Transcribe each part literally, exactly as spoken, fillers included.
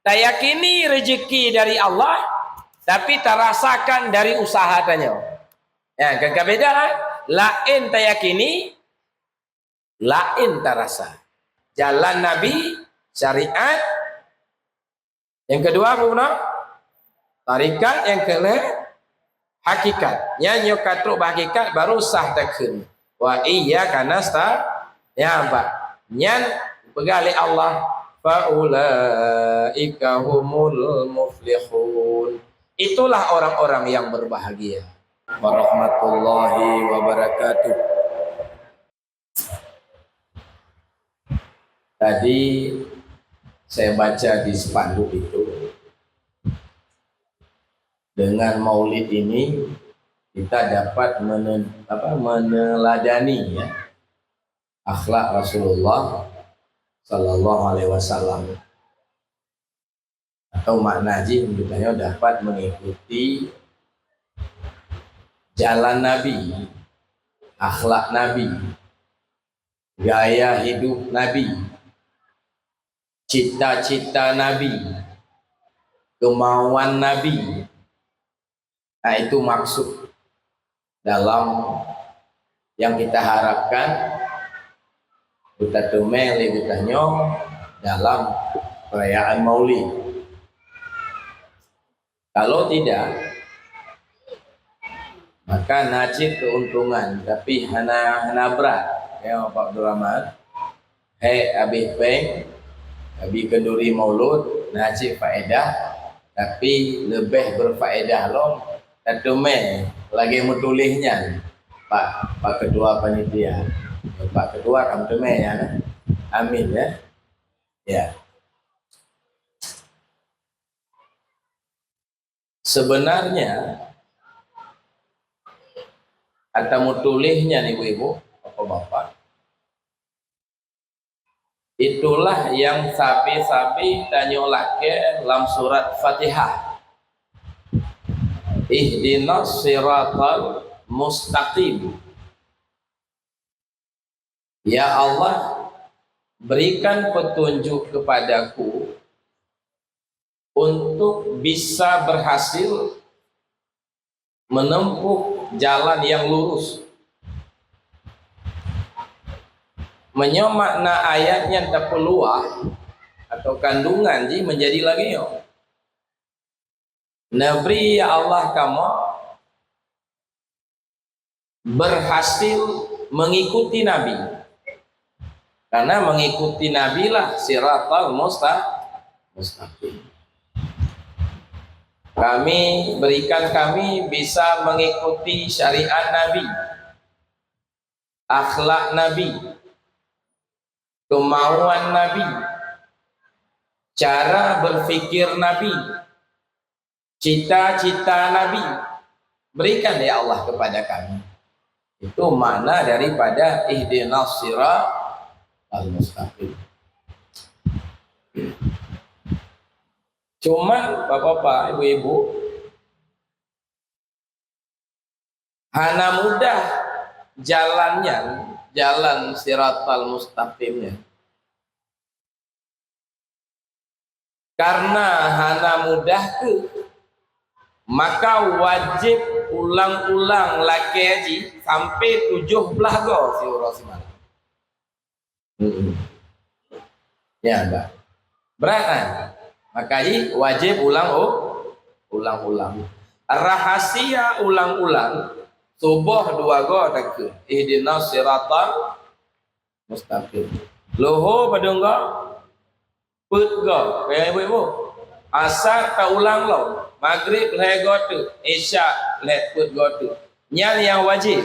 Tayakini rezeki dari Allah, tapi tarasakan dari usaha tanyoe. Ya, ka, ka beda, eh? Laén tayakini, laén tarasa. Jalan Nabi, syariat. Nyang keudua apa guna? Tarekat. Nyang keulhèe, hakikat. Nyan nyoe ka trok bak hakikat, baru sah takheun. Wa iyyaka nasta-, nyan bak. Nyan peugah lé Allah, "Fa ulaika humul muflihun." Itulah orang-orang yang berbahagia. Warahmatullahi wabarakatuh. Tadi saya baca di spanduk itu, dengan maulid ini kita dapat mene-, apa, meneladani, ya, akhlak Rasulullah sallallahu alaihi wasallam. Atau makna jih, geutanyoe dapat mengikuti jalan Nabi, akhlak Nabi, gaya hidup Nabi, cita-cita Nabi, kemauan Nabi. Nah, itu maksud dalam yang kita harapkan, kita teumé lé geutanyoe dalam perayaan Maulid. Kalau tidak, maka na cit keuntungan, tapi hana, hana brat, ya, Pak Abdul Rahman. Hék habéh péng, habéh kenduri maulud, na cit faedah, tapi leubeh berfaedah lom tateumé lagée meutuléh nyan, Pak, Pak Ketua Panitia. Pak Ketua ka meuteumé nyan, eh? Amin, ya. Ya. Sebenarnya, ata meutuléh nyan, ibu-ibu, bapak-bapak, itulah nyang sabe-sabe tanyoe lakée lam surat Fatihah. Ihdinas siratal mustaqim. Ya Allah, berikan petunjuk kepadaku untuk bisa berhasil menempuh jalan yang lurus. Meunyoe makna ayat nyan tapeuluah atau kandungan jih menjadi lagée nyoe. Neubri, ya Allah, kamoe berhasil mengikuti Nabi. Karena mengikuti Nabi lah siratal musta-, mustaqim. Kami, berikan kami bisa mengikuti syariat Nabi, akhlak Nabi, kemauan Nabi, cara berpikir Nabi, cita-cita Nabi. Berikan, ya Allah, kepada kami. Itu makna daripada ihdinas siratal mustaqim. Cuman, bapak-bapak, ibu-ibu, hana mudah jalan nyan, jalan siratal mustaqim nyan. Karena hana mudah kheueh, maka wajéb ulang-ulang lakée jih sampai tujoh blaih goe siuroe simalam. Hmm. Ya, bah. Brat, kan? Maka jih wajéb ulang u-, ulang-ulang. Rahasia ulang-ulang, suboh dua goe takheun. Ihdinas siratal mustaqim. Luho padum goe? Peuet goe. Kaya ibu-ibu. Asar taulang lom. Magrib lhée goe teuk. Isya lhée peuet goe teuk. Nyan nyang wajéb.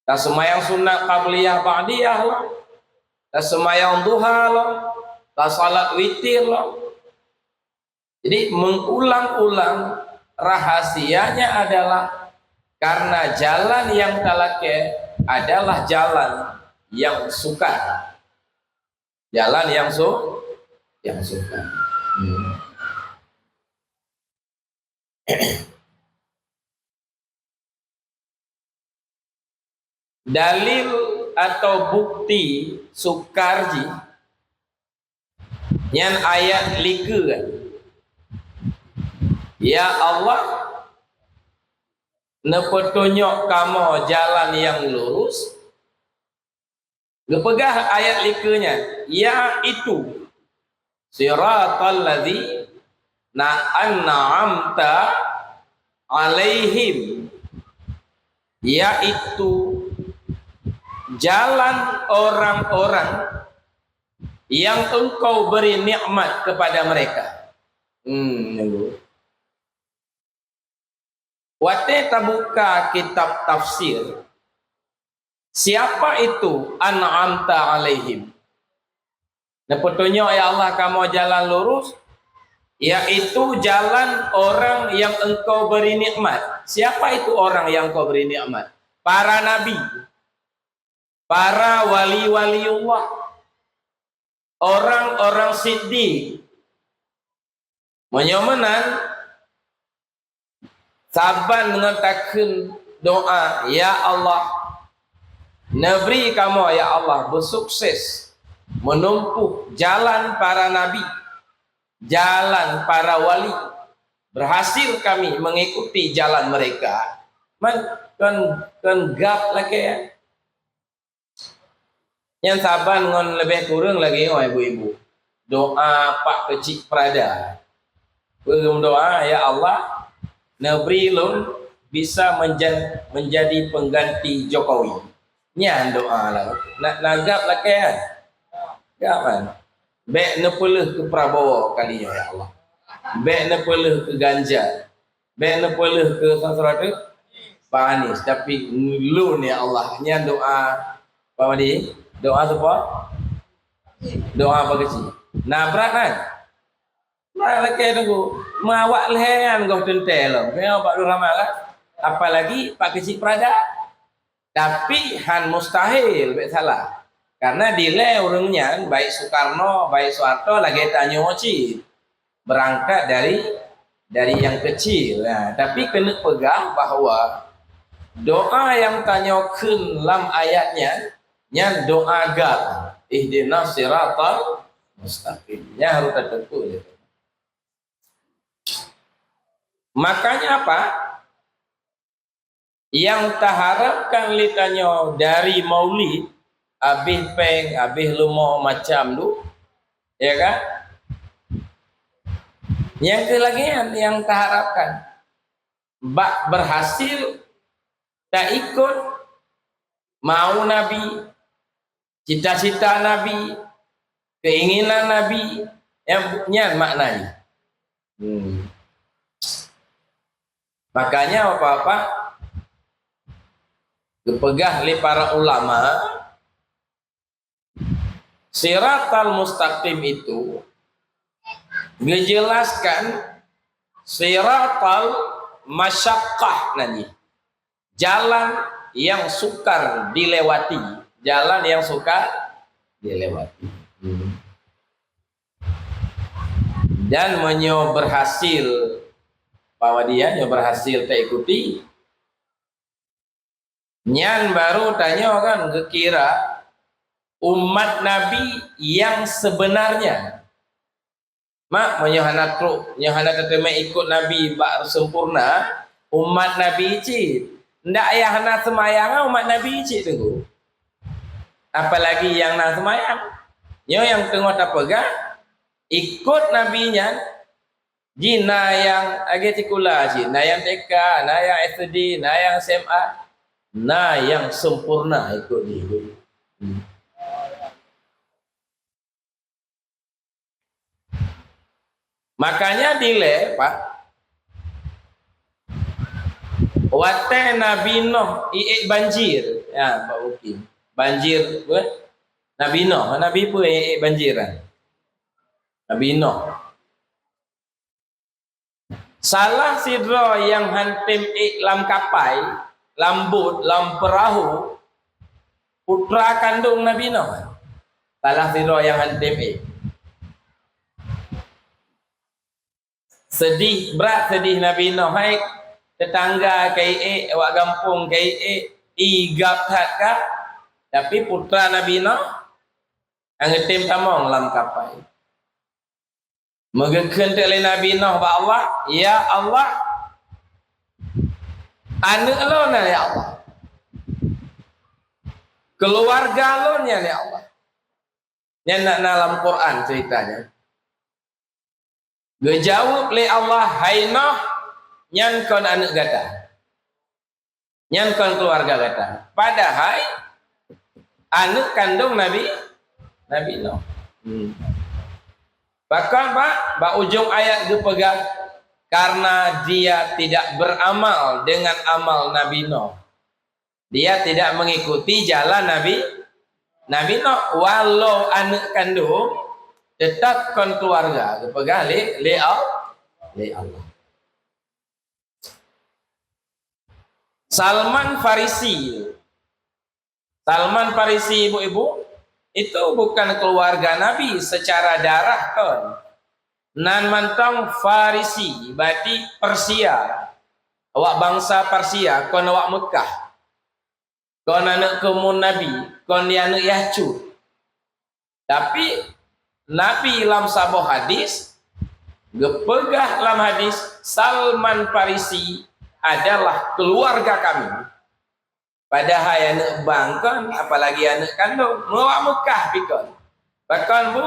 Taseumayang sunat qabliyah ba'diyah lom. Taseumayang duha lom. Tasalat witir lom. Jadi, mengulang-ulang rahasianya adalah karena jalan yang talakée adalah jalan yang sukar. Jalan yang su-, yang sukar. Hmm. Dalil atau bukti sukar jih, Nyan ayat likeue kan. Ya Allah, neupeutunyok kamoe jalan nyang lurus. Geupeugah ayat likeue nyan, yaitu siratal ladzi na an'amta alaihim, yaitu jalan orang-orang yang Engkau beri nikmat kepada mereka. Hmm, nunggu. Watée tabuka kitab tafsir, siapa itu an'amta alaihim? Neupeutunyok, ya Allah, kamoe jalan lurus, yaitu jalan orang yang Engkau beri nikmat. Siapa itu orang yang Engkau beri nikmat? Para nabi, para wali-waliullah, orang-orang siddiq. Meunyoe meunan, saban ngon takheun doa, "Ya Allah, neubri kamoe, ya Allah, beusukses meunumpuh jalan para nabi, jalan para wali, berhasil kami mengikuti jalan mereka." Man, kon, kon gab lakée. Nyan saban ngon leubeh kureueng lagée nyoe, ibu-ibu. Doa Pak Keuchik Prada. Peue meudoa, "Ya Allah, neubri lôn bisa menjan-, menjadi pengganti Jokowi." Nyan doa lah. Na, na gab lakée kan? Gab kan? Bék neupeuleueh keu Prabowo kali nyoe, ya Allah. Bék neupeuleueh keu Ganjar. Bék neupeuleueh keu sasaran teuh Pak Anies, tapi lôn, ya Allah, nyan doa Pak Madi, doa sapa? Doa Pak Keuchik. Nah, brat kan? Brat lakée teungku. Meuawak lhée nyan goh teuntée lom. Keu Pak Abdul Rahman kan? Apalagi Pak Keuchik Prada. Tapi han mustahil, bék salah. Karena dilée ureuëng nyan, baik Soekarno, baik Soeharto, lagée tanyoe cit. Berangkat dari, dari yang kecil. Nah, tapi keuneuk peugah bahwa doa nyang tanyoe kheun lam ayat nyan, nyan doa gab, "Ihdinas siratal mustaqim." Nyan harôh tateupeue. Makanya apa? Nyang taharapkan lé tanyoe dari Maulid, abéh péng, abéh leumo macam tu, ya kan? Nyang keu lagée nyan nyang taharapkan. Bak berhasil taikot mau Nabi, cita-cita Nabi, keinginan Nabi, nyan, nyan makna jih. Hmm. Makanya, Bapak-bapak, geupeugah lé para ulama, siratal mustaqim itu geujeulaskan siratal masyaqqah nan jih. Jalan yang sukar dilewati, jalan yang sukar dilewati. Hmm. Dan meunyoe berhasil, Pak Wadi, ya, nyoe berhasil taikuti, nyan baru tanyoe kan geukira umat Nabi yang sebenarnya. Mak, meunyoe hana trok, nyoe hana teuteumé ikot Nabi bak sempurna, umat Nabi cit. Ndak yah hana seumayang, umat Nabi cit teungku. Apalagi nyang na seumayang. Nyoe nyang teungoh tapeugah, ikot Nabi nyan, jih na nyang lagée sikula cit, na nyang T K, na nyang S D, na nyang S M A, na nyang sempurna ikot jih. Hmm. Makanya dilée, Pak, watée Nabi Nuh iék banjir, ya, Pak Uki, banjir, apa? Nabi Nuh, Nabi peue iék banjir, kan? Nabi Nuh. Salah sidroe nyang han tem ék lam kapai, lam bot, lam peurahô, putra kandong Nabi Nuh. Salah sidroe nyang han tem ék. Seudeh, brat seudeh Nabi Nuh, hai teutangga ka iék, awak gampông ka iék, ié gab that ka. Tapi putra Nabi Nuh han geutem tamong lam kapai. Meugeukeun teuk lé Nabi Nuh bak Allah, "Ya Allah, aneuëk lôn nyan, ya Allah. Keuluwarga lôn nyan, ya Allah." Nyan na, na lam Quran ceurita nyan. Geujaweueb lé Allah, "Hai Nuh, nyan kon aneuëk gata. Nyan kon keuluwarga gata." Padahai aneuëk kandông Nabi, Nabi Nuh. Hmm. Bahkan bak, bak ujong ayat geupeugah, "Karena dia tidak beramal dengan amal Nabi Nuh." Dia tidak mengikuti jalan Nabi, Nabi Nuh. Walau aneuëk kandông, teutap kon keuluwarga, geupeugah lé, lé Al-, lé Allah. Salman Farisi. Salman Farisi, ibu-ibu, itu bukan keluarga Nabi secara darah kon. Nan mantong Farisi, berarti Persia. Awak bansa Persia, kon awak Meukah. Kon aneuëk keumun Nabi, kon di aneuëk Yacut. Tapi, Nabi lam saboh hadis, geupeugah lam hadis, Salman Farisi adalah keluarga kami. Padahai aneuëk bang kon, apalagi aneuëk kandông, meuwak Meukah pi kon. Pakon, Bu?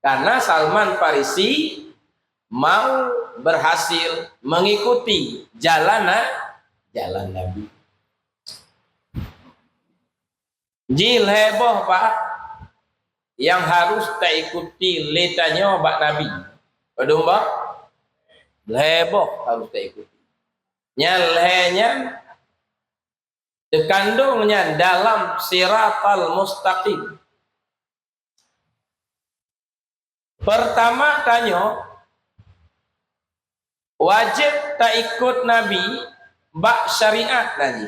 Karena Salman Farisi mau berhasil mengikuti jalan na-, jalan Nabi. Jih lhée boh, Pak, nyang harus taikuti lé tanyoe bak Nabi. Padum, Pak? Lhée boh harus taikuti. Nyan lhée nyan teukandong nyan dalam Siratal Mustaqim. Peurtama tanyoe, wajéb taikot Nabi bak syariat Nabi.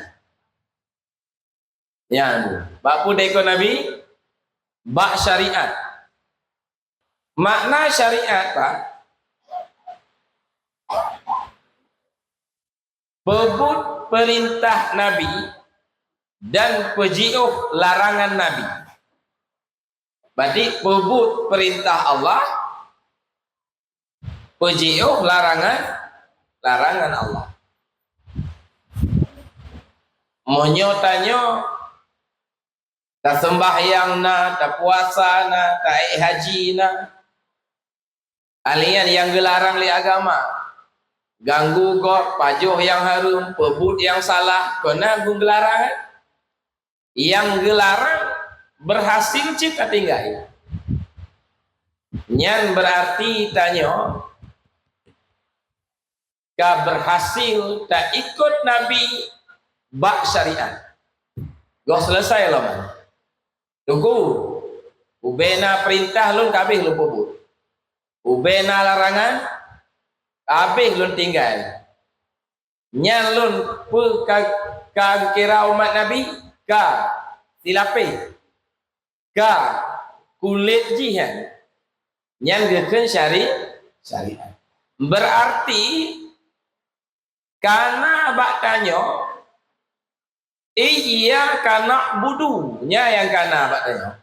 Nyan, bak peue taikot Nabi? Bak syariat. Makna syariat, Pak, peubuet peurintah Nabi dan peujiôh larangan Nabi. Berarti peubuet peurintah Allah, peujiôh larangan, larangan Allah. Meunyoe tanyoe taseumbahyang na, tapuasa na, taék haji na, alèh nyan nyang geularang lé agama, ganggu gob, pajoh nyang hareuem, peubuet nyang salah, kon na geularang, eh? Nyang geularang berhasil cit tatinggai. Nyan berarti tanyoe ka berhasil taikot Nabi bak syariat. Goh selesai lom. Teungku, ubena peurintah lôn ka habéh lôn peubuet. Ubena larangan ka habéh lôn tinggai. Nyan lôn peue ka, ka kira umat Nabi? Ka silapéh. Ka kulét jih nyan. Nyan geukheun syari-, syariat. Berarti kana bak tanyoe, "Iyyaka na'budu." Nyan nyang kana bak tanyoe.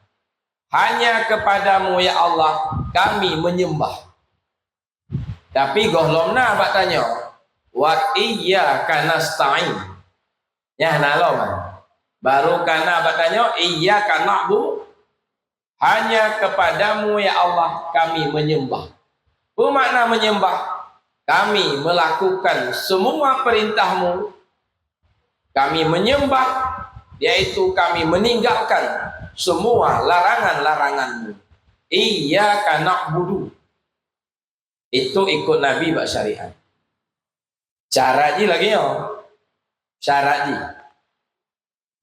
"Hanya kepadamu, ya Allah, kami menyembah." Tapi gohlom na bak tanyoe, "Wa iyyaka nasta'in." Nyan na lom. Baru kana bak tanyoe, "Iyyaka na'bu-, hanya kepadamu, ya Allah, kami menyembah." Peue makna menyembah? Kami melakukan semua perintahmu. Kami menyembah, yaitu kami meninggalkan semua larangan-laranganmu. Iyyaka na'budu. Itu ikut Nabi bak syariat. Cara jih lagèe nyoe. Cara jih.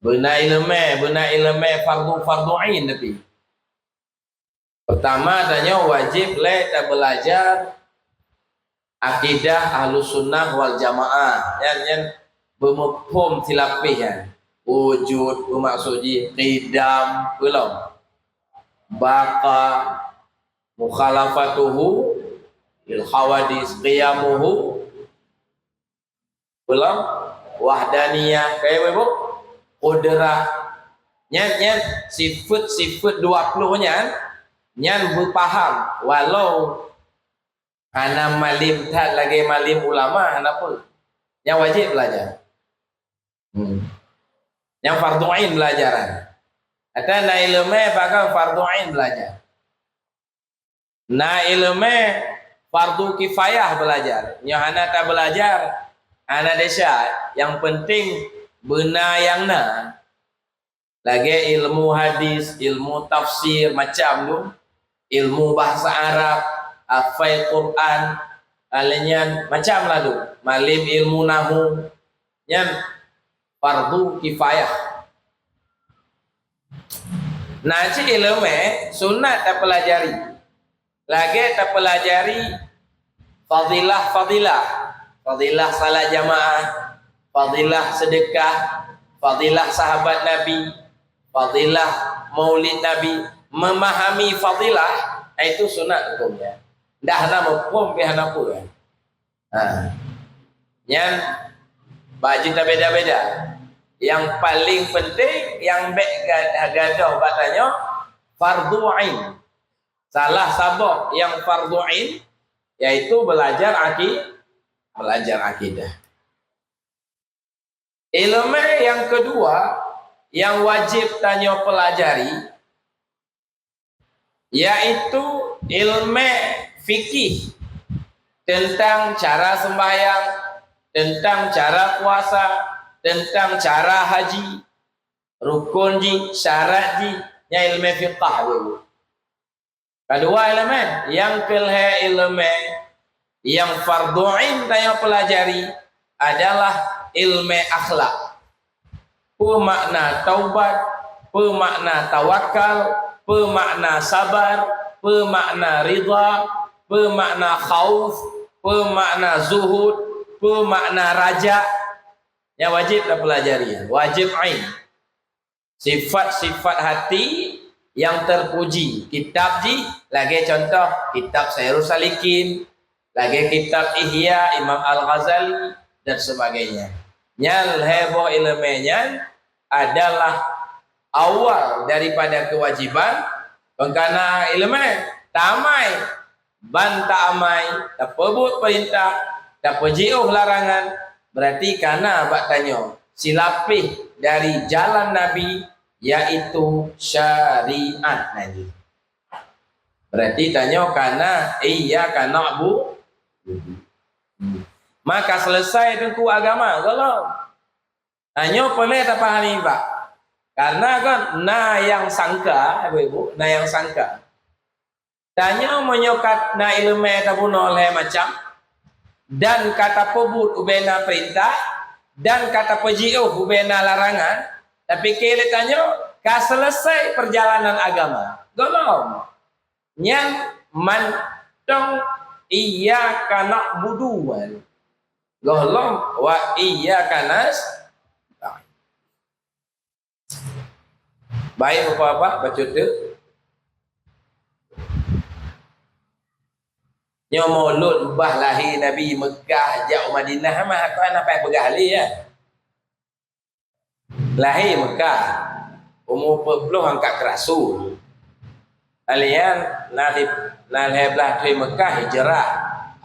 Beuna ileumèe, beuna ileumèe fardu, fardu ain tapi. Pertama, tanyoe wajéb lé tabeulajar akidah Ahlussunnah wal Jamaah. Nyan, nyan beumuphom silapéh nyan. Wujud, beumaksud jih qidam, peue lom? Baqa, mukhalafatuhu lil hawadits, qiyamuhu, peue lom? Wahdaniyah, kaya, Ibu? Qudrah. Nyan, nyan, sifeut-sifeut dua ploh nyan, nyan beupaham, walau Hana malem that lagée malem ulama, hana peue. Nyang wajéb beulajar. Hmm. Nyang fardhu ain beulajaran. Ata na ileumé pakon fardhu ain beulajar. Na ileumé fardhu kifayah beulajar. Nyoe hana tabeulajar, hana desya. Nyang penting beuna nyang na. Lagée ilmu hadis, ilmu tafsir, macam tu. Ilmu bahasa Arab, hafai Quran, alèh nyan macam lah tu. Malem ilmu nahu, nyan fardhu kifayah. Na cit ileumé sunat tapeulajari. Lagée tapeulajari fadilah-fadilah, fadilah salat jamaah, fadilah seudeukah, fadilah sahabat Nabi, fadilah maulid Nabi, memahami fadilah, itu sunat hukumnya. Dah na muphom pih hana peue. Ha. Nyan bak jih tabeda-beda. Nyang paling penting, nyang bék ga-, gadôh bak tanyoe, fardhu ain. Salah saboh nyang fardhu ain, yaitu belajar aki-, belajar akidah. Ileumé nyang keudua nyang wajéb tanyoe peulajari, yaitu ileumé fikih teuntang cara seumbahyang, teuntang cara puasa, teuntang cara haji, rukon jih, syarat jih, nyan ileumé fiqah. Kadua ileumé, nyang keulhée ileumé nyang fardhu ain tanyoe peulajari adalah ileumé akhlak. Peue makna taubat, peue makna tawakal, peue makna sabar, peue makna ridha, peue makna khauf, peue makna zuhud, peue makna raja. Nyan wajéb tapeulajari, wajéb ain. Sifat-sifat hati nyang teupuji, kitab jih lagée contoh kitab Sairus Salikin, lagée kitab Ihya Imam Al-Ghazali dan sebagainya. Nyan lhée boh ileumé nyan adalah awal daripada keuwajiban peukana ileumé. Tamai ban taamai, tapeubuet peurintah, tapeujiôh larangan, berarti kana bak tanyoe silapéh dari jalan Nabi, yaitu syariat Nabi. Berarti tanyoe kana, iyyaka na'budu. Maka selesai teungku agama, gohlom. Tanyoe peureulée tapahami bak. Karena kan na nyang sangka, ibu-ibu, na nyang sangka. Tanyoe meunyoe ka na ileumé tabunoe lhée macam, dan ka tapeubuet ubena peurintah, dan ka tapeujiôh ubena larangan, tapike lé tanyoe ka selesai peurjalanan agama. Gohlom. Nyan mantong iyyaka na'budu. Gohlom wa iyyaka nasta'in. Baik, Bapak-bapak, bacut tu. Nyoe mulod bah lahé Nabi Meukah jak u Madinah mah, hana payah peugah lé, ya. Lahé Meukah, umu peuet ploh angkat keu rasul. Alian na di, na lhée blaih thon Meukah hijrah.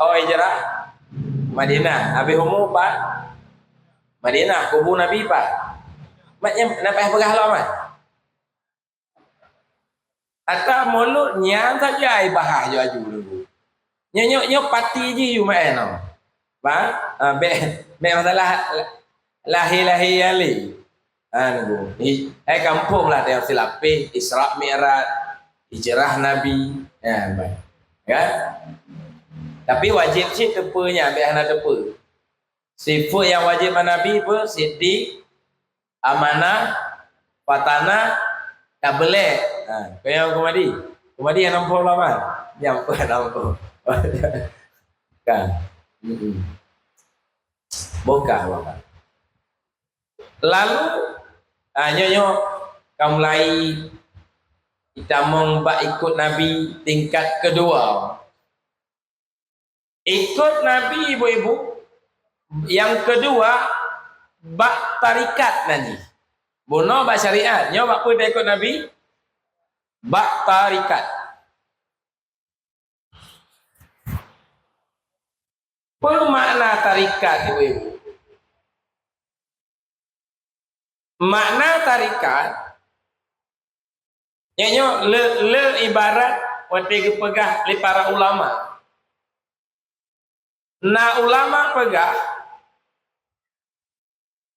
Ho hijrah? Madinah. Habéh umu pat? Madinah. Kubu Nabi pat? Mak nyan na payah peugah lom, ah? Ata mulod nyan saja ai bahas laju-laju. Nyoe, nyoe, nyoe pati jih yue maén nyoe. Ba? Ah, bék, bék masalah lahé-lahé nyang lé. Ah, nunggu. Hi, hai kampung lah teuh silapéh, Isra Mi'raj, hijrah Nabi. Ya, baik. Kan? Tapi wajéb cit teupeue nyan, bék hana teupeue. Sifeuet nyang wajéb bak Nabi peue? Siddiq, amanah, fatanah, tabligh. Ha, keu nyang Kumadi. Kumadi hana muphom lom, ha? Nyang peue hana muphom. Kan? Mm-mm. Bongkar, bongkar. Lalu, ha, nyoe, nyoe ka mulai itamong bak ikot Nabi tingkat keudua. Ikot Nabi, ibu-ibu, nyang keudua, bak tarekat nan jih. Bunoe bak syariat, nyoe bak peue taikot Nabi? Bak tarekat. Peue makna tarekat, ibu-ibu? Makna tarekat, nyoe le, le ibarat watée geupeugah lé para ulama. Na ulama peugah,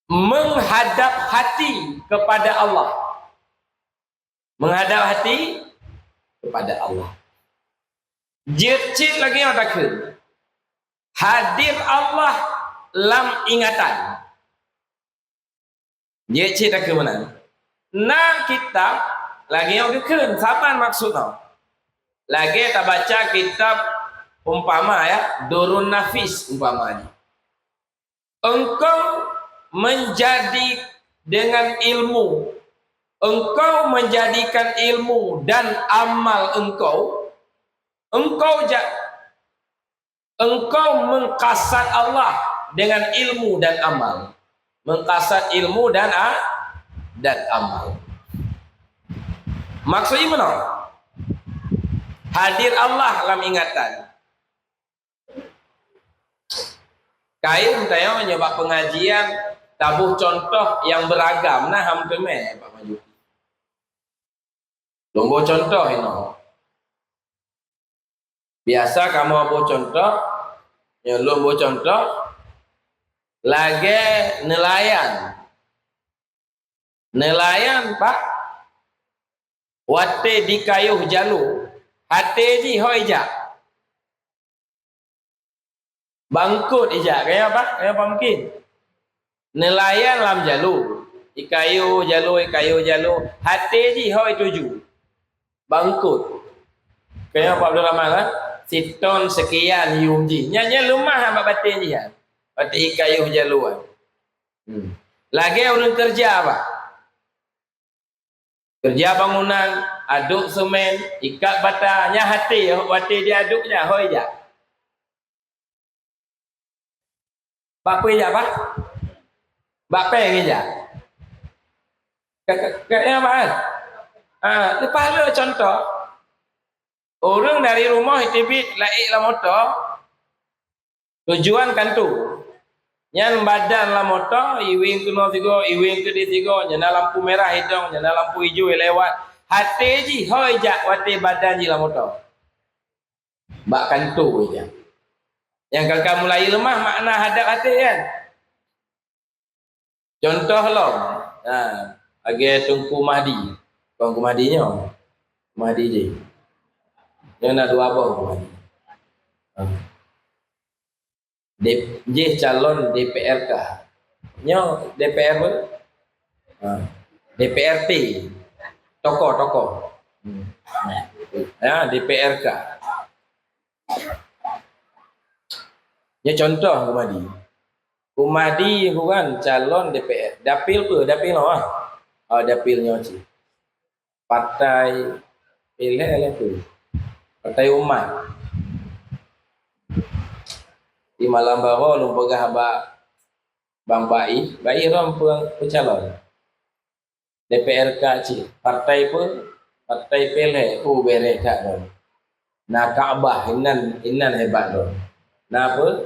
menghadap hati kepada Allah. Menghadap hati kepada Allah. Jeuet cit lagée nyang takheun. Hadir Allah lam ingatan. Jeuet cit takheun meunan. Na kitab lagée nyang geukheun, saban maksud nyoe. Lagée tabaca kitab umpama ya, Durun Nafis umpama jih. Engkau menjadi dengan ilmu, engkau menjadikan ilmu dan amal engkau, engkau ja-, engkau mengkasat Allah dengan ilmu dan amal. Mengkasat ilmu dan a-, dan amal. Maksudnya mana? Hadir Allah lam ingatan. Kain tayong nyoe bak pengajian taboh contoh yang beragam, nah ham teumé bak maju. Lôn boh contoh inoe. Biasa kamoe boh contoh, nyoe lôn boh contoh lagée neulayan. Neulayan, Pak, watée dikayôh jalo, até jih ho ijak. Bangkot ijak, kaya apa? Kaya apa mungkin? Neulayan lam jalo. Ikayôh jalo, ikayôh jalo. Até jih ho ituju. Bangkot. Kaya Pak Abdul Rahman, kan? Siton sekian yum jih. Nyan, nyan leumah bak baten jih, kan? Watée ikayôh jalo, kan? Hmm. Lagée ureuëng keureuja, Pak. Keureuja bangunan, aduk seumén, ikat bata, nyan até, watée jiaduk nyan, ho ijak. Bak peue ijak, Pak? Bak péng ijak. Ka, ka, ka, ya, Pak, kan? Ha, leupah le contoh. Ureuëng dari rumoh iteubiet laék lam moto, tujuan kanto. Nyan badan lam moto, iweng keunoe sigoe, iweng keudeh sigoe, nyang na lampu merah idong, nyang na lampu ijo ilewat. Até jih ho ijak watée badan jih lam moto. Bak kanto ijak. Nyang ka, ka mulai leumah makna hadab até nyan. Contoh lom, ha, lagée Teungku Mahdi. Kon Teungku Mahdi nyoe. Mahdi jih. Nyoe na dua boh Teungku Mahdi. Ha. Dep-, jih calon D P R K. Nyoe D P R apa? Ha. D P R T. Tokoh, tokoh. Hmm. Ya, D P R K. Nyoe contoh Teungku Mahdi. Teungku Mahdi bukan calon D P R. Dapil peue? Dapil nyoe, ah. Oh, dapil nyoe cit. Partai, eh, lé, lé tu. Partai Umat. Di malam baroe lôn peugah bak Bang Bai, Bai rom pe-, peucalon. D P R K cit. Partai peue? Partai P L H. Oh, bereh that lom. Na Ka'bah, inan, inan hebat lom. Na peue?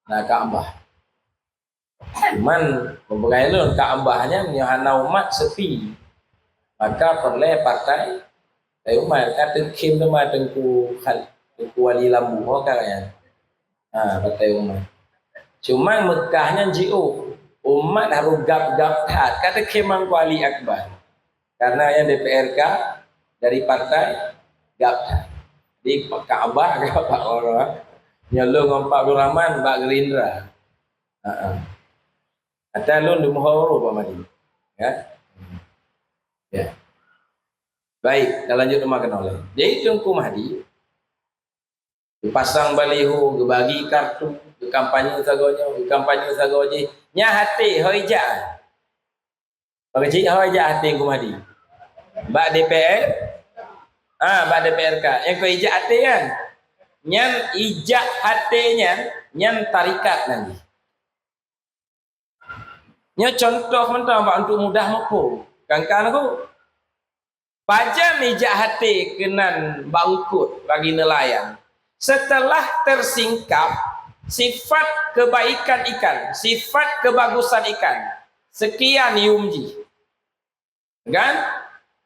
Na Ka'bah. Cuman, peugah lôn, Ka'bah nyan nyoe hana umat, sepi. Maka peureulée partai, partai umat. Ka teukhém teuma Teungku Khal-, Teungku Wali Lambu, ho ka nyan. Ha, partai umat. Cuman Meukah nyan jiôh. Umat harôh gab-gab that. Ka teukhém Teungku Ali Akbar. Karena nyan D P R K dari partai gab that. Di Ka'bah gab that orang. Nyoe lôn ngon Pak Abdul Rahman bak Gerindra. Ha, ha. Ata lôn di Muhoro Pak Mahdi. Ya. Ya. Baik, kita lanjut teuma keunoe lé. Jadi Teungku Mahdi, geupasang baliho, geubagi kartu, geukampanye sagoe nyoe, geukampanye sagoe jih. Nyan até ho ijak. Bagi cit ho ijak até Teungku Mahdi. Bak D P R, ah, bak D P R K. Nyang keu ijak até nyan. Nyan ijak até nyan, nyan tarekat nan jih. Nyoe contoh mantong bak untuk mudah muphom. Kan-kan ku. Pajan ijak até keunan bak eungkôt bagi neulayan. Setelah tersingkap, Sifat kebaikan ikan, sifat kebagusan ikan, sekian yum jih. Kan?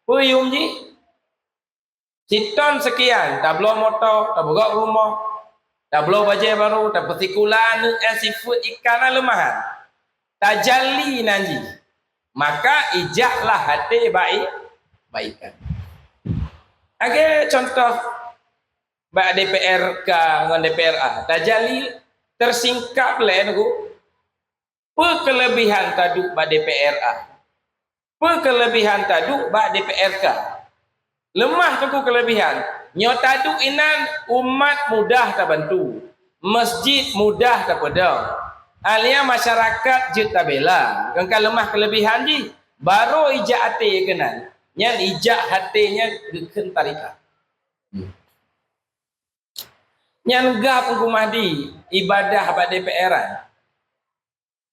Peue yum jih? Siton sekian, tabloe moto, tabeurok rumoh, tabloe bajée barô, tapeusikula aneuk, eh, sifeuet ikan na leumahan. Tajali nan jih. Maka ijaklah até bak i-, bak ikan. Lagée contoh bak D P R K ngon D P R A. Tajali tersingkap lé Teungku. Peue keulebihan taduek bak D P R A? Peue keulebihan taduek bak D P R K? Leumah Teungku keulebihan. Nyoe taduek inan umat mudah tabantu. Masjid mudah tapeudong. Alia masyarakat jeuet tabela. Nyang ka leumah keulebihan jih. Barô ijak até keunan. Nyan ijak até nyan geukheun tarekat. Hmm. Nyan gab Teungku Mahdi ibadah bak D P R-an.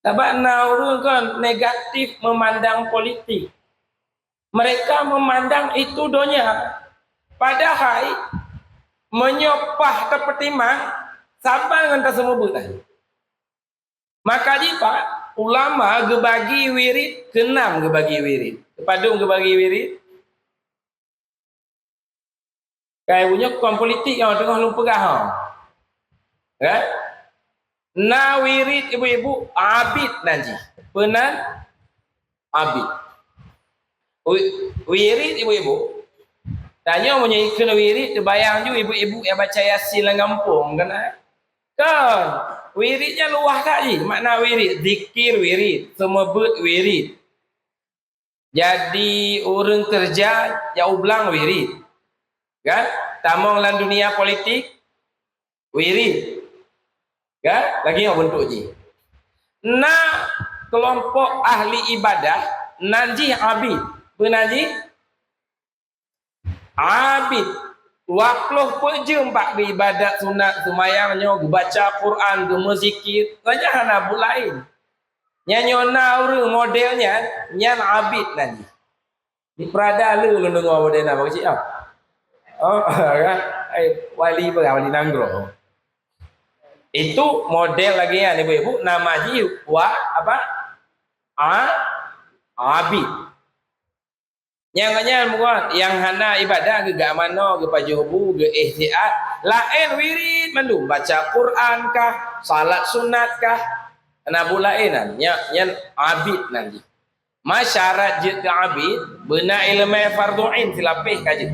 Sabab na ureuëng kon negatif memandang politik. Mereka memandang itu donya. Padahai meunyoe paih tapeutimang, saban ngon taseumeubeuet lagée. Maka jih Pak, ulama geubagi wirid, keunam geubagi wirid. Padum geubagi wirid? Kai bunoe kon politik nyang teungoh lôn peugah, ha. Kan? Na wirid ibu-ibu, abid nan jih. Peue nan? Abid. Wi-, wirid ibu-ibu. Tanyoe meunyoe ikheun wirid, teubayang ju ibu-ibu nyang baca Yasin lam gampông, kan? Kon. Wirid nyan luwah that jih. Makna wirid, zikir wirid, seumeubeuet wirid. Jadi ureuëng keureuja jak u blang wirid. Kan? Tamong lam dunia politik, wirid. Kan? Lagée nyoe beuntuk jih. Na keulompok ahli ibadah, nan jih abid. Peue nan jih? Abid. Dua ploh peuet jeuem bak geuibadat sunat, seumayang nyoe, geubaca Quran, geumeuzikir. Nyan hana buet laén. Nyan nyoe na ureuëng model nyan, nyan abid nan jih. Di Prada le lôn deungoe model na bak keuchik ah. Oh, kan? Ai, wali peugah, wali nanggroe. Itu model lagée nyan ibu-ibu, nama jih wa apa? A, abid. Nyang nyan bukan, nyang hana ibadah geugak manoe, geupajoh bu, geu-, eh, siat. Laén wirid mandum, baca Quran kah, salat sunat kah, hana buet laén nyan, nyan, nyan abid nan jih. Ma syarat jeuet keu abid, beuna iéleumé fardhu ain silapéh ka jeuet.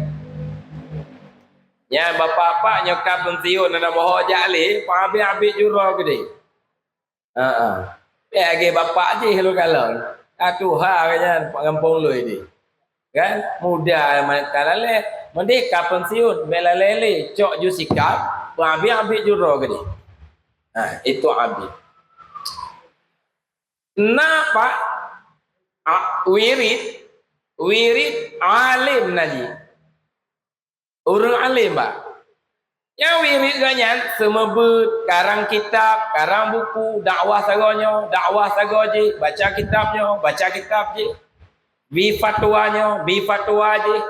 Nyan bapak-bapak nyoe ka pensiun, hana boh jak lé, peuabid-abid jurong keudeh. Heeh. Lagée bapak jih lôn kalon. Ka tuha nyan gampông lôn nyoe. Kan? Muda mantong lalée. Meudeh ka pensiun, bék lalée lé. Cok ju sikap, peuabid-abid jurong keudeh. Ha, itu abid. Na Pak, a, wirid, wirid alim nan jih. Ureuëng alim, bah. Nyang wirid geuh nyan seumeubeuet, karang kitab, karang buku, dakwah sagoe nyoe, dakwah sagoe jih, baca kitab nyoe, baca kitab jih, bi fatwa nyoe, bi fatwa jih.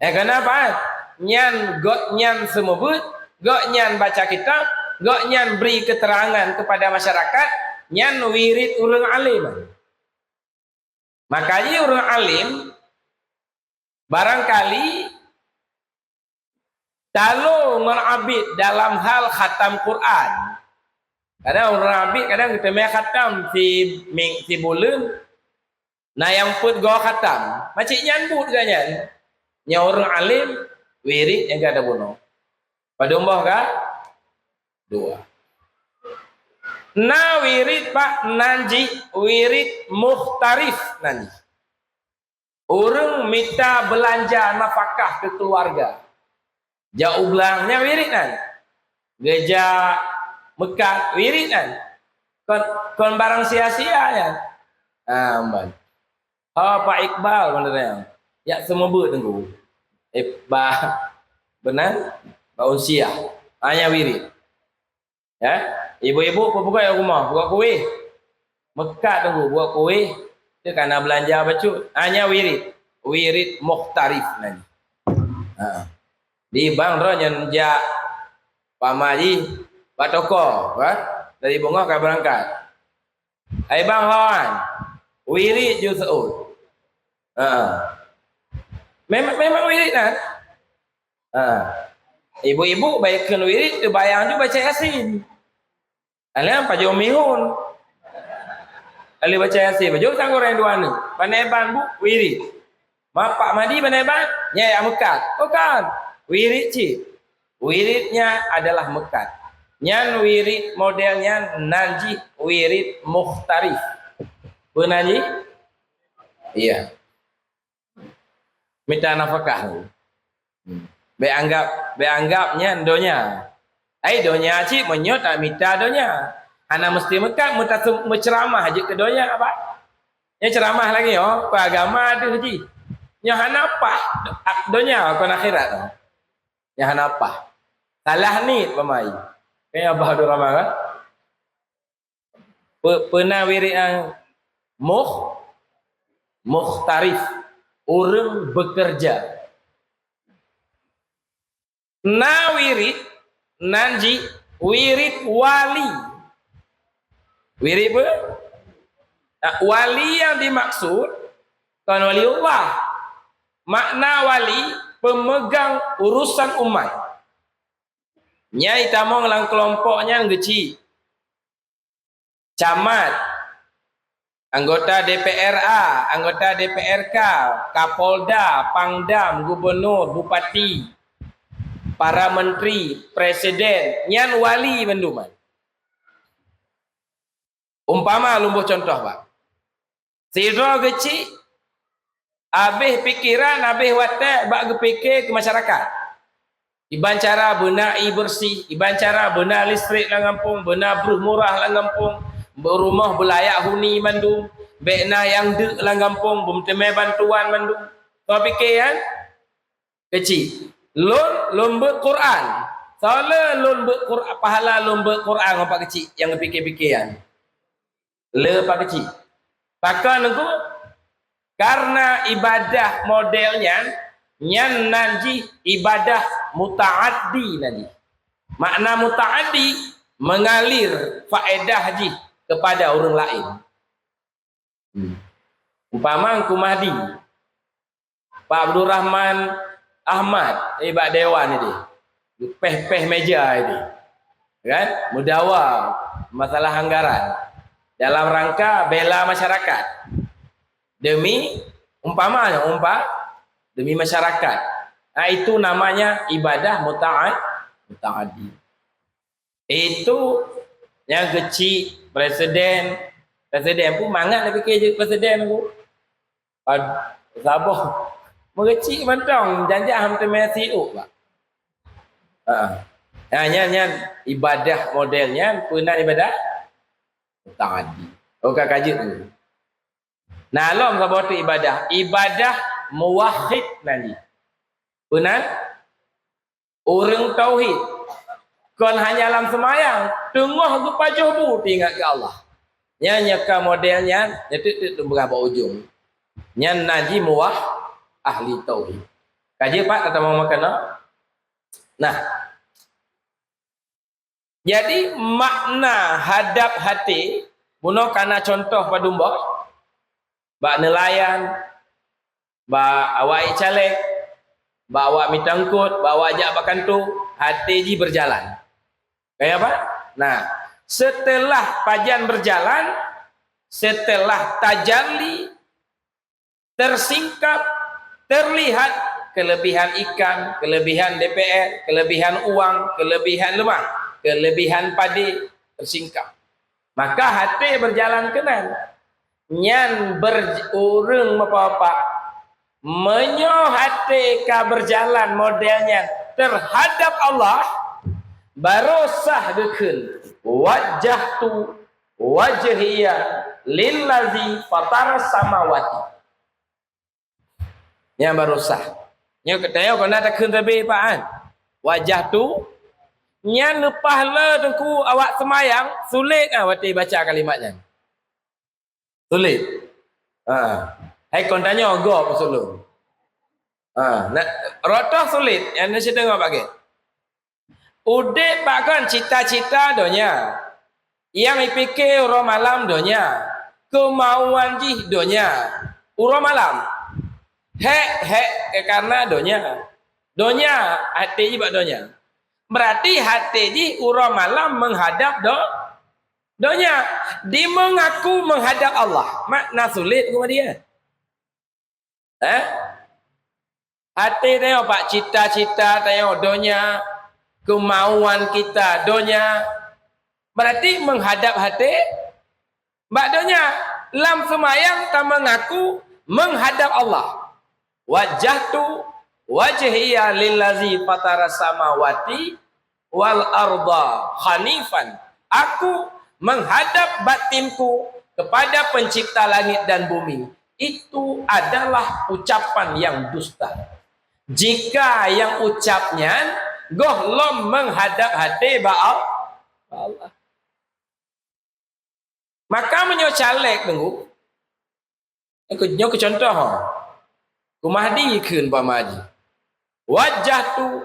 Eh, kenapa? Nyan gobnyan seumeubeuet, gobnyan baca kitab, gobnyan bri keterangan kepada masyarakat, nyan wirid ureuëng alim. Maka jih ureuëng alim barangkali talo ngon abid dalam hal khatam Quran. Kadang ureuëng abid kadang geuteumé khatam si ming-, si buleuen, na nyang peuet goe khatam. Macam nyan buet geuh nyan. Nyan ureuëng alim, wirid nyang ka tabunoe. Padum boh ka? Dua. Na wirid, Pak, nan jih wirid muhtarif nan jih. Ureuëng mita beulanja nafakah keu keuluwarga. Jak u blang nyan wirid nan. Geujak meukat wirid nan. Kon, kon barang sia-sia nyan. Ha, ban. Ha, Pak Iqbal, mana dia? Yak seumeubeuet Teungku. Eh, bah, beuna? Bah unsiah. Ha, nyan wirid. Ya? Ibu-ibu peubuka lam rumoh, buat kueh. Meukat Teungku, buat kueh. Teu kana beulanja bacut. Ha, nyan wirid. Wirid muhtarif nan. Ha. Di bang droe nyan jak pama jih. Bak toko, kan? Dari beungoh ka beurangkat. Hai bang hon, wirit ju seuôt. Ha. Memang, memang wirit kan? Ha. Ibu-ibu baikkan wirit, teubayang ju baca Yasin. Alah pajoh mihun. Alih baca Yasin, pajoh sang goreng dua ni. Paneban bu, wirit. Mapak madi paneban, nyai meukat. Oh kan? Wirit cit. Wiritnya adalah meukat. Nyan wirit model nyan nan jih wirit mukhtarif. Peue nan jih? Iya. Mita nafakah. Hmm. Bèk anggap, bèk anggap nyan donya. Ai donya cit meunyoe tak mita donya. Hana meusti meukat meuta-, meuceuramah jeuet keu donya, Pak. Nyan ceuramah lagèe nyoe, keu agama deuh jih. Nyoe hana paih donya kon akhirat. Nyoe hana paih. Salah niet pamai. Kaya Abah Abdul Rahman kan? Pe-, peuna wirit nyang mukh-, mukhtarif, ureueng bekerja. Na wirit, nan jih wirit wali. Wirit peue? Nah, wali nyang dimaksud kon waliullah. Makna wali, pemegang urusan umat. Nyan itamong lam keulompok nyan geuchik. Camat, anggota D P R A, anggota D P R K, Kapolda, Pangdam, Gubernur, Bupati, para menteri, presiden, nyan wali mandum. Umpama lôn boh contoh, Pak. Sidroe geuchik, habéh pikeran, habéh watèe bak geupike keu masyarakat. Iban cara beuna ie beureuséh, iban cara beuna listrik lam gampông, beuna breuh murah lam gampông, beu-, rumoh beulayak huni mandum, bèk na nyang deuk lam gampông, beumeuteumèe bantuan mandum. Soe pike nyan? Keuchik. Lôn, lôn beuet Quran. Soe le lôn beuet Qur-, pahala lôn beuet Quran ngon Pak Keuchik nyang geupike-pike nyan? Le Pak Keuchik. Pakon Teungku? Karena ibadah model nyan, nyan nan jih ibadah mutaaddi nan jih. Makna mutaaddi, mengalir faedah jih kepada ureueng laén. Hmm. Umpama Teungku Mahdi, Pak Abdurrahman Ahmad, eh, bak dewan idéh. Geupéh-péh meja idéh. Kan? Meudawa masalah anggaran dalam rangka bela masyarakat. Demi, umpamanya, umpa-, demi masyarakat. Nah, itu namanya ibadah muta'ad-, muta'addi. Itu nyang keuchik presiden, presiden pun mangat na pike jeuet presiden Teungku. Pad-, saboh meugeuchik mantong, janjak han teumé siuek, Pak. Ha. Nah, nyan, nyan ibadah model nyan, peue nan ibadah? Muta'addi. Oh, ka, ka jeuet Teungku. Nah, lom saboh teuk ibadah. Ibadah muwahhid nan jih. Peue nan? Ureueng tauhid, kon hanya lam seumayang, teungoh geupajoh bu teuingat keu Allah. Nyan nyang ka model nyan, nyan teuk-teuk beurah bak ujong. Nyan nan jih muwah-, ahli tauhid. Ka jeuet Pak, tatamong makanan? Nah. Jadi, makna hadab haté, bunoe kana contoh padum boh, bak neulayan, bak awak ék caleg, bak awak mita eungkot, bak awak jak bak kantô, haté jih beujalan. Kaya apa? Nah, seuteulah pajan beujalan, seuteulah tajalli, tersingkap, terlihat kelebihan ikan, kelebihan D P R, kelebihan uang, kelebihan leumah, kelebihan padé, tersingkap. Maka haté beujalan keunan. Nyan ber-, ureueng meupapak, meunyoe haté ka beujalan model nyan teuhadab Allah, barô sah geukheun, "Wajjahtu wajhiya lillazi fataras samawati." Nyan barô sah. Nyoe keutanyoe kona takheun sabe, Pak, kan? Wajjahtu. Nyan leupah le Teungku awak seumayang, sulet, ah, watèe baca kalimat nyan. Sulet. Ha. Hai kon tanyoe gob maksud lôn. Ha, na, rot toh sulet, nyan na sideungoe bak gét. Udép bak kon cita-cita donya. Nyang jipike uroe malam donya. Keumauan jih donya. Uroe malam. Hék-hék kareuna donya. Donya, até jih bak donya. Beurati até jih uroe malam meuhadab do-, donya. Di meungaku meuhadab Allah. Makna sulet keu dia. Eh? Até tanyoe bak cita-cita tanyoe donya, keumauan kita donya. Beurati meuhadab até bak donya. Lam seumayang tameungaku meuhadab Allah. Wajjahtu wajhiya lillazi fataras samawati wal arda hanifan. Aku meuhadab batinku kepada Pencipta langit dan bumi. Itu adalah ucapan yang dusta. Jika nyang ucap nyan gohlom meuhadab até bak Al-, Allah. Maka meunyoe caleg teungku, nyoe keu, nyoe keu contoh, ho. Keu Mahdi kheun bak Mahdi. Wajjahtu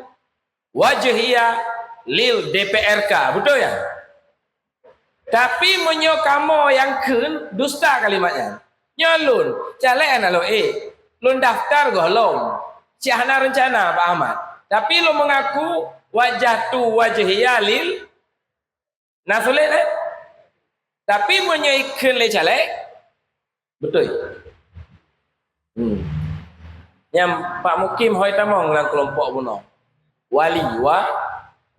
wajhiya lil D P R K, beutôi ya? Tapi meunyoe kamoe nyang kheun, dusta kalimat nyan. Nyoe lôn, caleg hana lôn ék. Lôn daftar gohlom. Cit hana reuncana bak Ahmad. Tapi lôn meungaku wajjahtu wajhiya lil Na sulet, eh? Tapi meunyoe ikheun lé caleg, beutôi. Hmm. Nyang Pak Mukim hôi tamong lam keulompok bunoe. Wali, wa-,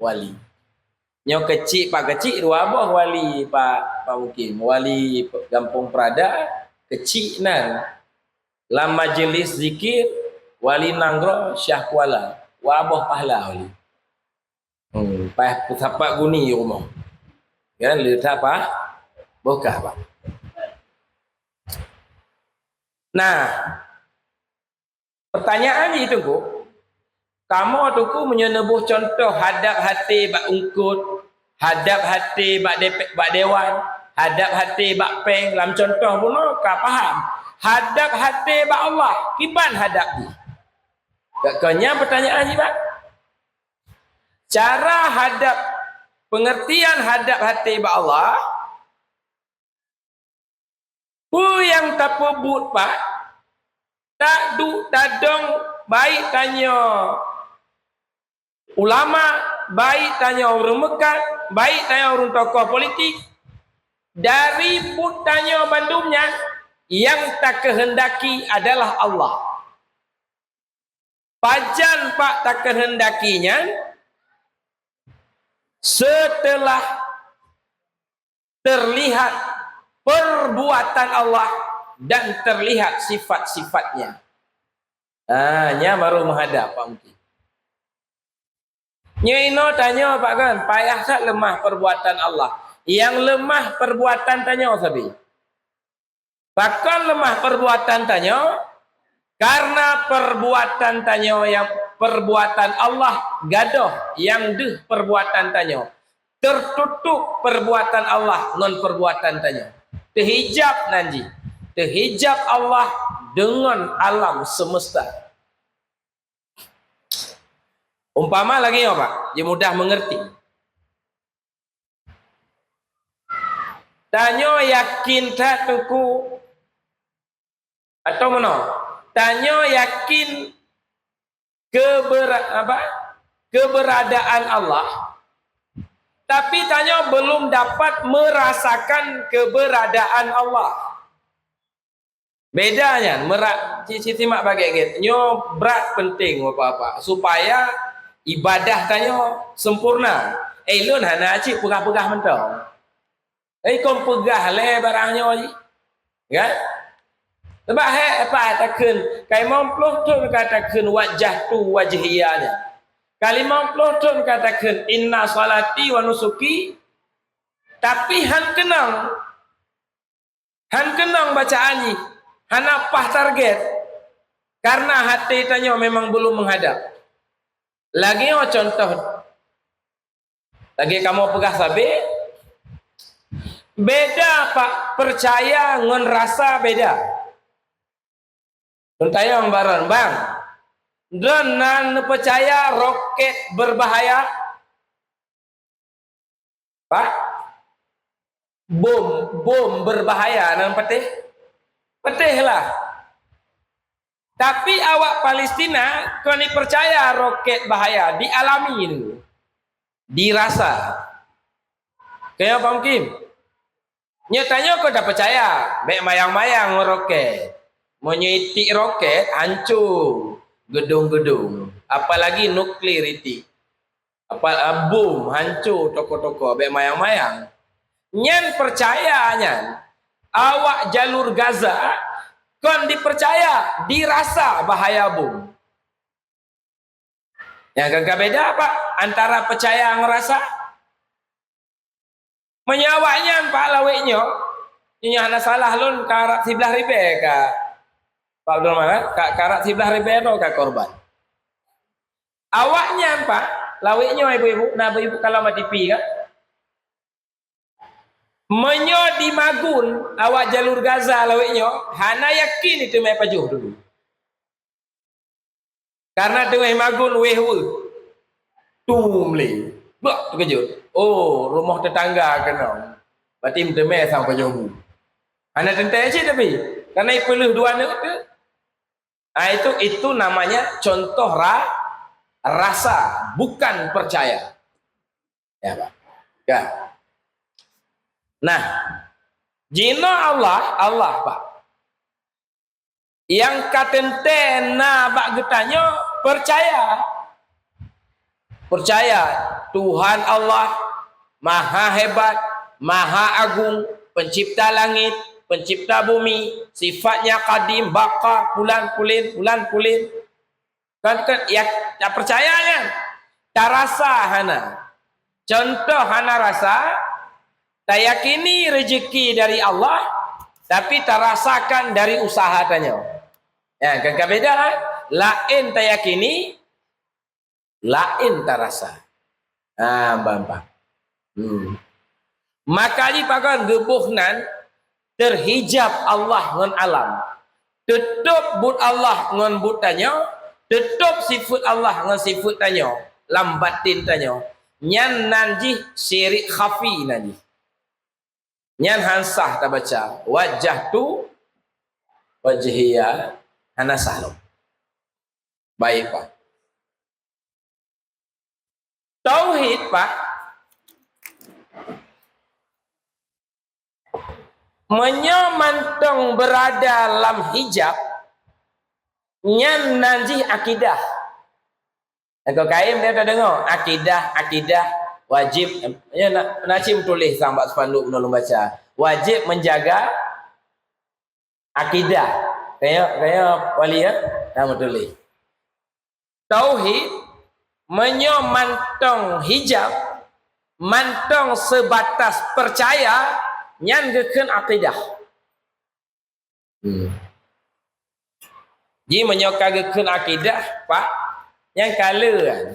wali. Nyoe keuchik, Pak keuchik dua boh wali Pak, Pak Mukim. Wali Gampông Prada, keuchik nan. Lam majeulis zikir, wali nanggroe Syiah Kuala. Dua boh pahala wali. Hmm, paih peusapat guni rumoh. Kan, le that paih bokah, Pak. Nah, pertanyaan jih Teungku, kamoe Teungku meunyoe neuboh contoh hadab até bak eungkot, hadab até bak dep-, bak dewan, hadab até bak péng, lam contoh bunoe ka paham. Hadab até bak Allah, kiban hadab jih? Ka, ka nyan pertanyaan jih, Pak. Cara hadab, pengertian hadab até bak Allah, peue nyang tapeubuet, Pak, taduek tadong, baik tanyoe ulama, baik tanyoe ureuëng meukat, baik tanyoe ureuëng tokoh politik, dari buet tanyoe bandum nyan, nyang takeuheundaki adalah Allah. Pajan Pak takeuheundaki nyan? Seuteulah teurlihat peurbuatan Allah dan teurlihat sifat-sifat-Nya. Ah, nyan baru meuhadab, Pak Mukim. Nyoe inoe tanyoe, Pak, kan, payah that leumah peurbuatan Allah. Nyang leumah peurbuatan tanyoe sabe. Pakon leumah peurbuatan tanyoe? Kareuna peurbuatan tanyoe nyang, peurbuatan Allah gadôh nyang deuh peurbuatan tanyoe. Teututup peurbuatan Allah ngon peurbuatan tanyoe. Teuhijab nan jih. Teuhijab Allah deungon alam seumeusta. Umpama lagée nyoe, Pak, jeuet mudah meungeurti. Tanyoe yakin that Teungku, atau meunoe, tanyoe yakin keubera-, apa, keuberadaan Allah, tapi tanyoe beulom dapat meurasakan keuberadaan Allah. Beda nyan, meura-, ci-, ci-, simak bagét-gét. Nyoe brat peunteng, Bapak-bapak, supaya ibadah tanyoe sempurna. Eh, lôn hana cit peugah-peugah mantong. Eh, kon peugah lé barang nyoe jih. Kan? Sabab hék, apa takheun, ka limong ploh thon ka takheun wajjahtu wajhiya nyan. Ka limong ploh thon ka takheun inna shalati wa nusuki, tapi han keunong. Han keunong bacaan jih, hana paih target, kareuna até tanyoe memang beulom meuhadab. Lagée nyoe contoh, lagée kamoe peugah sabe, beda, Pak, peucaya ngon rasa beda. Lôn tanyong bak droen, "Bang, droen na neupeucaya roket beubahaya?" bom, bom berbahaya nan patéh? Patéh lah. Tapi awak Palestina kon peucaya roket bahaya dialami tu, dirasa. Kaya Pak Mukim. Nyoe tanyoe kon tapeucaya, bék mayang-mayang ngon roket. Meunyoe itik roket, hanco gedong-gedong. Apalagi nuklir itik. Apa, ah, bom, hanco toko-toko, bék mayang-mayang. Nyan peucaya nyan, awak jalur Gaza kon dipeucaya, dirasa bahaya bom. Nyang ka, ka beda, Pak, antara peucaya ngon rasa? Meunyoe awaknyan, Pak, lawét nyoe, nyoe hana salah lôn, karab siblaih ribée ka, Pak Abdul Rahman, ka, karab siblaih ribée droe ka korban. Awaknyan, Pak, lawét nyoe ibu-ibu, na ibu-ibu kalon bak T V ka? Meunyoe di Magun, awak jalur Gaza lawét nyoe, hana yakin iteumé pajoh dulu. Karena teungoh magun wéh-wéh. Tum lé. Bak teukeujot. Oh, rumoh tetangga keunong. Berarti meuteumé sang pajoh bu. Hana teuntée cit tapi. Karena ipeuleuh dua aneuk tu. Ah, itu, itu namanya contoh ra-, rasa, bukan percaya. Ya, Pak. Ya. Nah, jinoe Allah, Allah, Pak. Nyang ka teuntée na bak geutanyoe peucaya. Peucaya Tuhan Allah maha hebat, maha agung, pencipta langit, pencipta bumi, sifatnya kadim, baqa, pulan pulin, pulan pulin. Kan, kan, ya, tak percaya nyan. Tarasa hana. Contoh hana rasa, tayakini rezeki dari Allah, tapi tarasakan dari usaha tanyoe. Ya, kan, kan beda, kan? Laén tayakini, laén tarasa. Ha, bang, bang. Hmm. Maka jih pakon geuboh nan, teuhijab Allah ngon alam. Teutôb buet Allah ngon buet tanyoe, teutôb sifeuet Allah ngon sifeuet tanyoe, lam batin tanyoe. Nyan nan jih syirik khafi nan jih. Nyan han sah tabaca, wajjahtu wajhiya, hana sah lom. Baik, Pak. Tauhid, Pak, meunyoe mantong beurada lam hijab, nyan nan jih akidah. Engkau kaém dia tadeungoe, akidah, akidah, wajib. Ya, na, na cit meutuléh sang bak spanduk meunurun baca. Wajib menjaga akidah. Kaya, kaya wali, ya? Nah, beutôi. Tauhid, meunyoe mantong hijab, mantong seubatas peucaya, nyan geukheun akidah. Hmm. Ji meunyoe ka geukheun akidah, Pak, nyang ka le kan.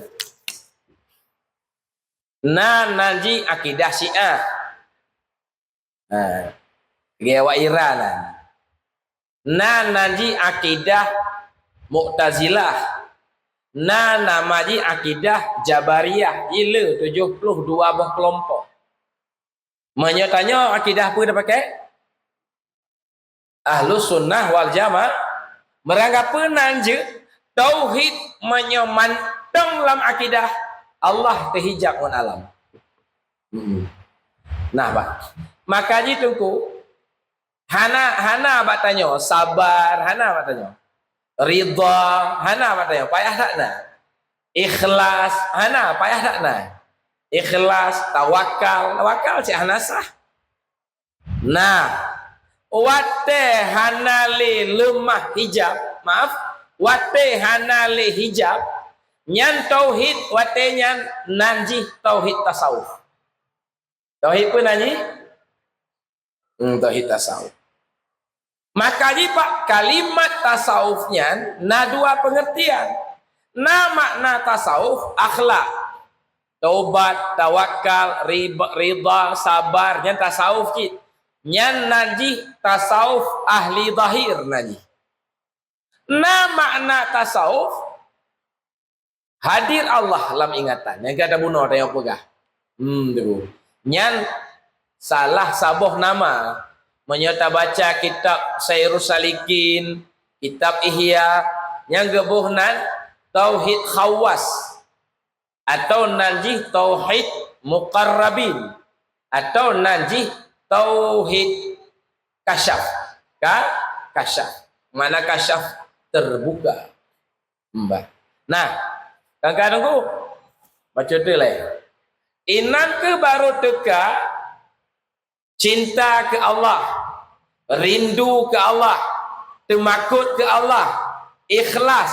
Na, na ji akidah Syiah. Ha, lagèe awak Iran nyan. Na, na ji akidah Mu'tazilah. Na, nama ji akidah Jabariyah. Ji le tujoh ploh dua boh keulompok. Meunyoe tanyoe akidah peue tapaké? Ahlus Sunnah wal Jamaah. Meurangkapeue nan jeuet tauhid meunyoe mantong lam akidah Allah teuhijab ngon alam. Hmm. Nah, bah. Maka ji Teungku, hana, hana bak tanyoe sabar, hana bak tanyoe ridha, hana bak tanyoe payah that na. Ikhlas, hana payah that na. Ikhlas, tawakal, tawakal cit hana sah. Nah, watèe hana lé leumah hijab, maaf, watèe hana lé hijab, nyan tauhid watèe nyan nan jih tauhid tasawuf. Tauhid peue nan jih? Hmm, tauhid tasawuf. Maka jih bak kalimat tasawuf nyan na dua peungeurtian. Na makna tasawuf akhlak. Tobat, tawakal, rib-, ridha, sabar, nyan tasawuf cit. Nyan nan jih tasawuf ahli zahir nan jih. Na makna tasawuf, hadir Allah lam ingatan. Nyang ka tabunoe tanyoe peugah. Hmm, tu. Nyan salah saboh nama. Meunyoe tabaca kitab Sairus Salikin, kitab Ihya, nyang geuboh nan tauhid khawas, atau nan jih tauhid muqarrabin, atau nan jih tauhid kasyaf. Ka? Kasyaf. Makna kasyaf terbuka. Mbah. Nah, kan ka tunggu. Baca tu leh. Inan keuh baru teuka cinta keu Allah, rindu keu Allah, teumakot keu Allah, ikhlas,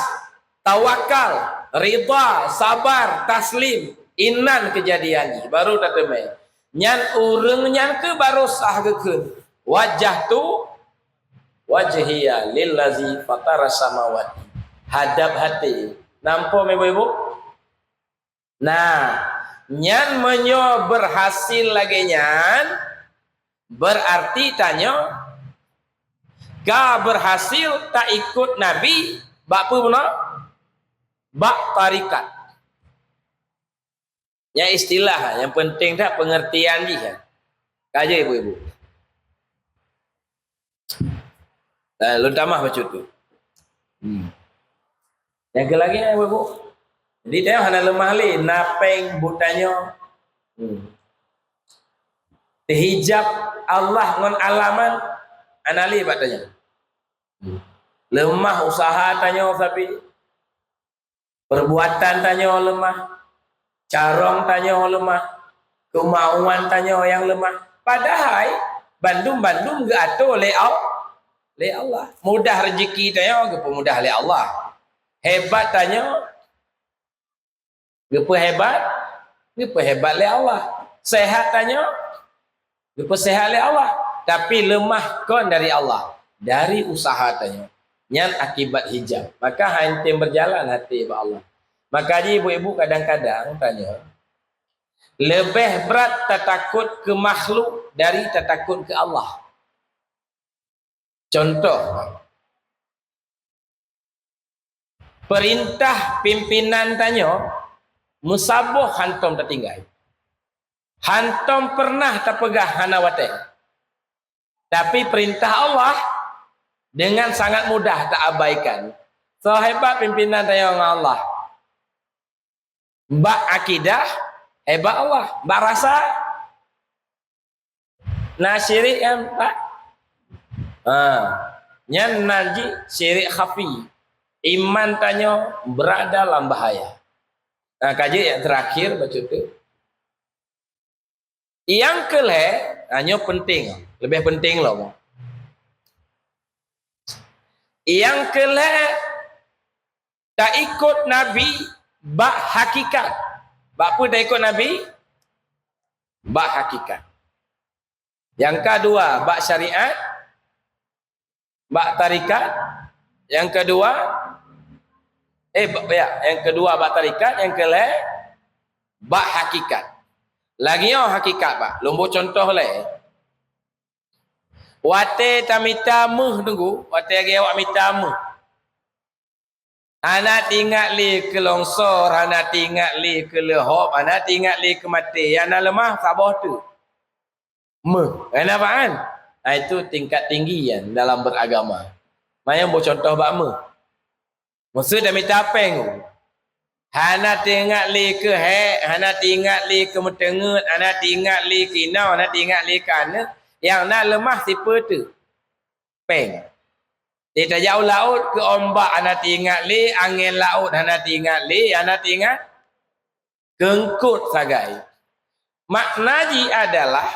tawakal, ridha, sabar, taslim. Inan keujadian jih, baru tateumé. Nyan ureuëng nyan keuh baru sah geukheun, "Wajjahtu wajhiya lillazi fatara samawati." Hadab hati. Nampak, ibu-ibu? Nah, nyan meunyoe berhasil lagée nyan, berarti tanyoe ka berhasil taikot Nabi bak peue bunoe? Bak tarikat. Nyan istilah, yang penting dak pengertian jih. Ka jeuet, ibu-ibu. Nah, lôn tamah bacut tu. Hmm. Nyang keu lagée, ibu-ibu. Jadi, tanyoe hana leumah lé, na péng buet tanyoe. Hmm. Teuhijab Allah ngon alam nyan, hana lé bak tanyoe. Hmm. Leumah usaha tanyoe sabe. Perbuatan tanyoe leumah, carông tanyoe leumah, keumauan tanyoe nyang leumah. Padahai bandum-bandum geuatoe lé Al-, lé Allah. Mudah rezeki tanyoe geupeumudah lé Allah. Hebat tanyoe geupeuhebat, geupeuhebat lé Allah. Sehat tanyoe geupeusehat lé Allah, tapi leumah kon dari Allah, dari usaha tanyoe. Nyan akibat hijab. Maka hana tem berjalan hati bak Allah. Maka jih ibu-ibu kadang-kadang tanyoe, leubeh brat tatakot keu makhluk dari tatakot keu Allah. Contoh, peurintah pimpinan tanyoe meusaboh hantom tatinggai. Hantom pernah tapeugah hana watée. Tapi peurintah Allah dengan sangat mudah taabaikan. Soe hebat pimpinan tanyoe ngon Allah? Bak akidah, hebat Allah. Bak rasa, na syirik kan, Pak? Ha, nyan nan jih syirik khafi. Iman tanyoe berada dalam bahaya. Nah, ka jeuet nyang terakhir bacut tu. Nyang keu lhée, ha, nyoe penting, leubeh penting lom. Nyang keu lhée, taikot Nabi bak hakikat. Bak peue taikot Nabi? Bak hakikat. Nyang keudua, bak syariat, bak tarikat. Nyang keudua, eh, ba-, ya, nyang keudua bak tarikat, nyang keu lhée bak hakikat. Lagée nyoe hakikat, bak lôn boh contoh lé. Watée tamita méuh, tunggu, watée lagée awak mita méuh. Hana teuingat lé keu longsor, hana teuingat lé keu leuhop, hana teuingat lé keu maté. Nyang na leumah saboh teuk. Méuh. Hana paham? Ha, itu tingkat tinggi nyan dalam beragama. Manyang boh contoh bak méuh. Meuseu tamita péng. Hana teuingat lé keu hék, hana teuingat lé keu meuteungeut, hana teuingat lé keu inoe, hana teuingat lé keu aneuëk. Nyang na leumah sipeue teuk? Péng. Di tajak u laôt keu ombak hana teuingat lé, angén laôt hana teuingat lé, hana teuingat. Keungkot sagai. Makna jih adalah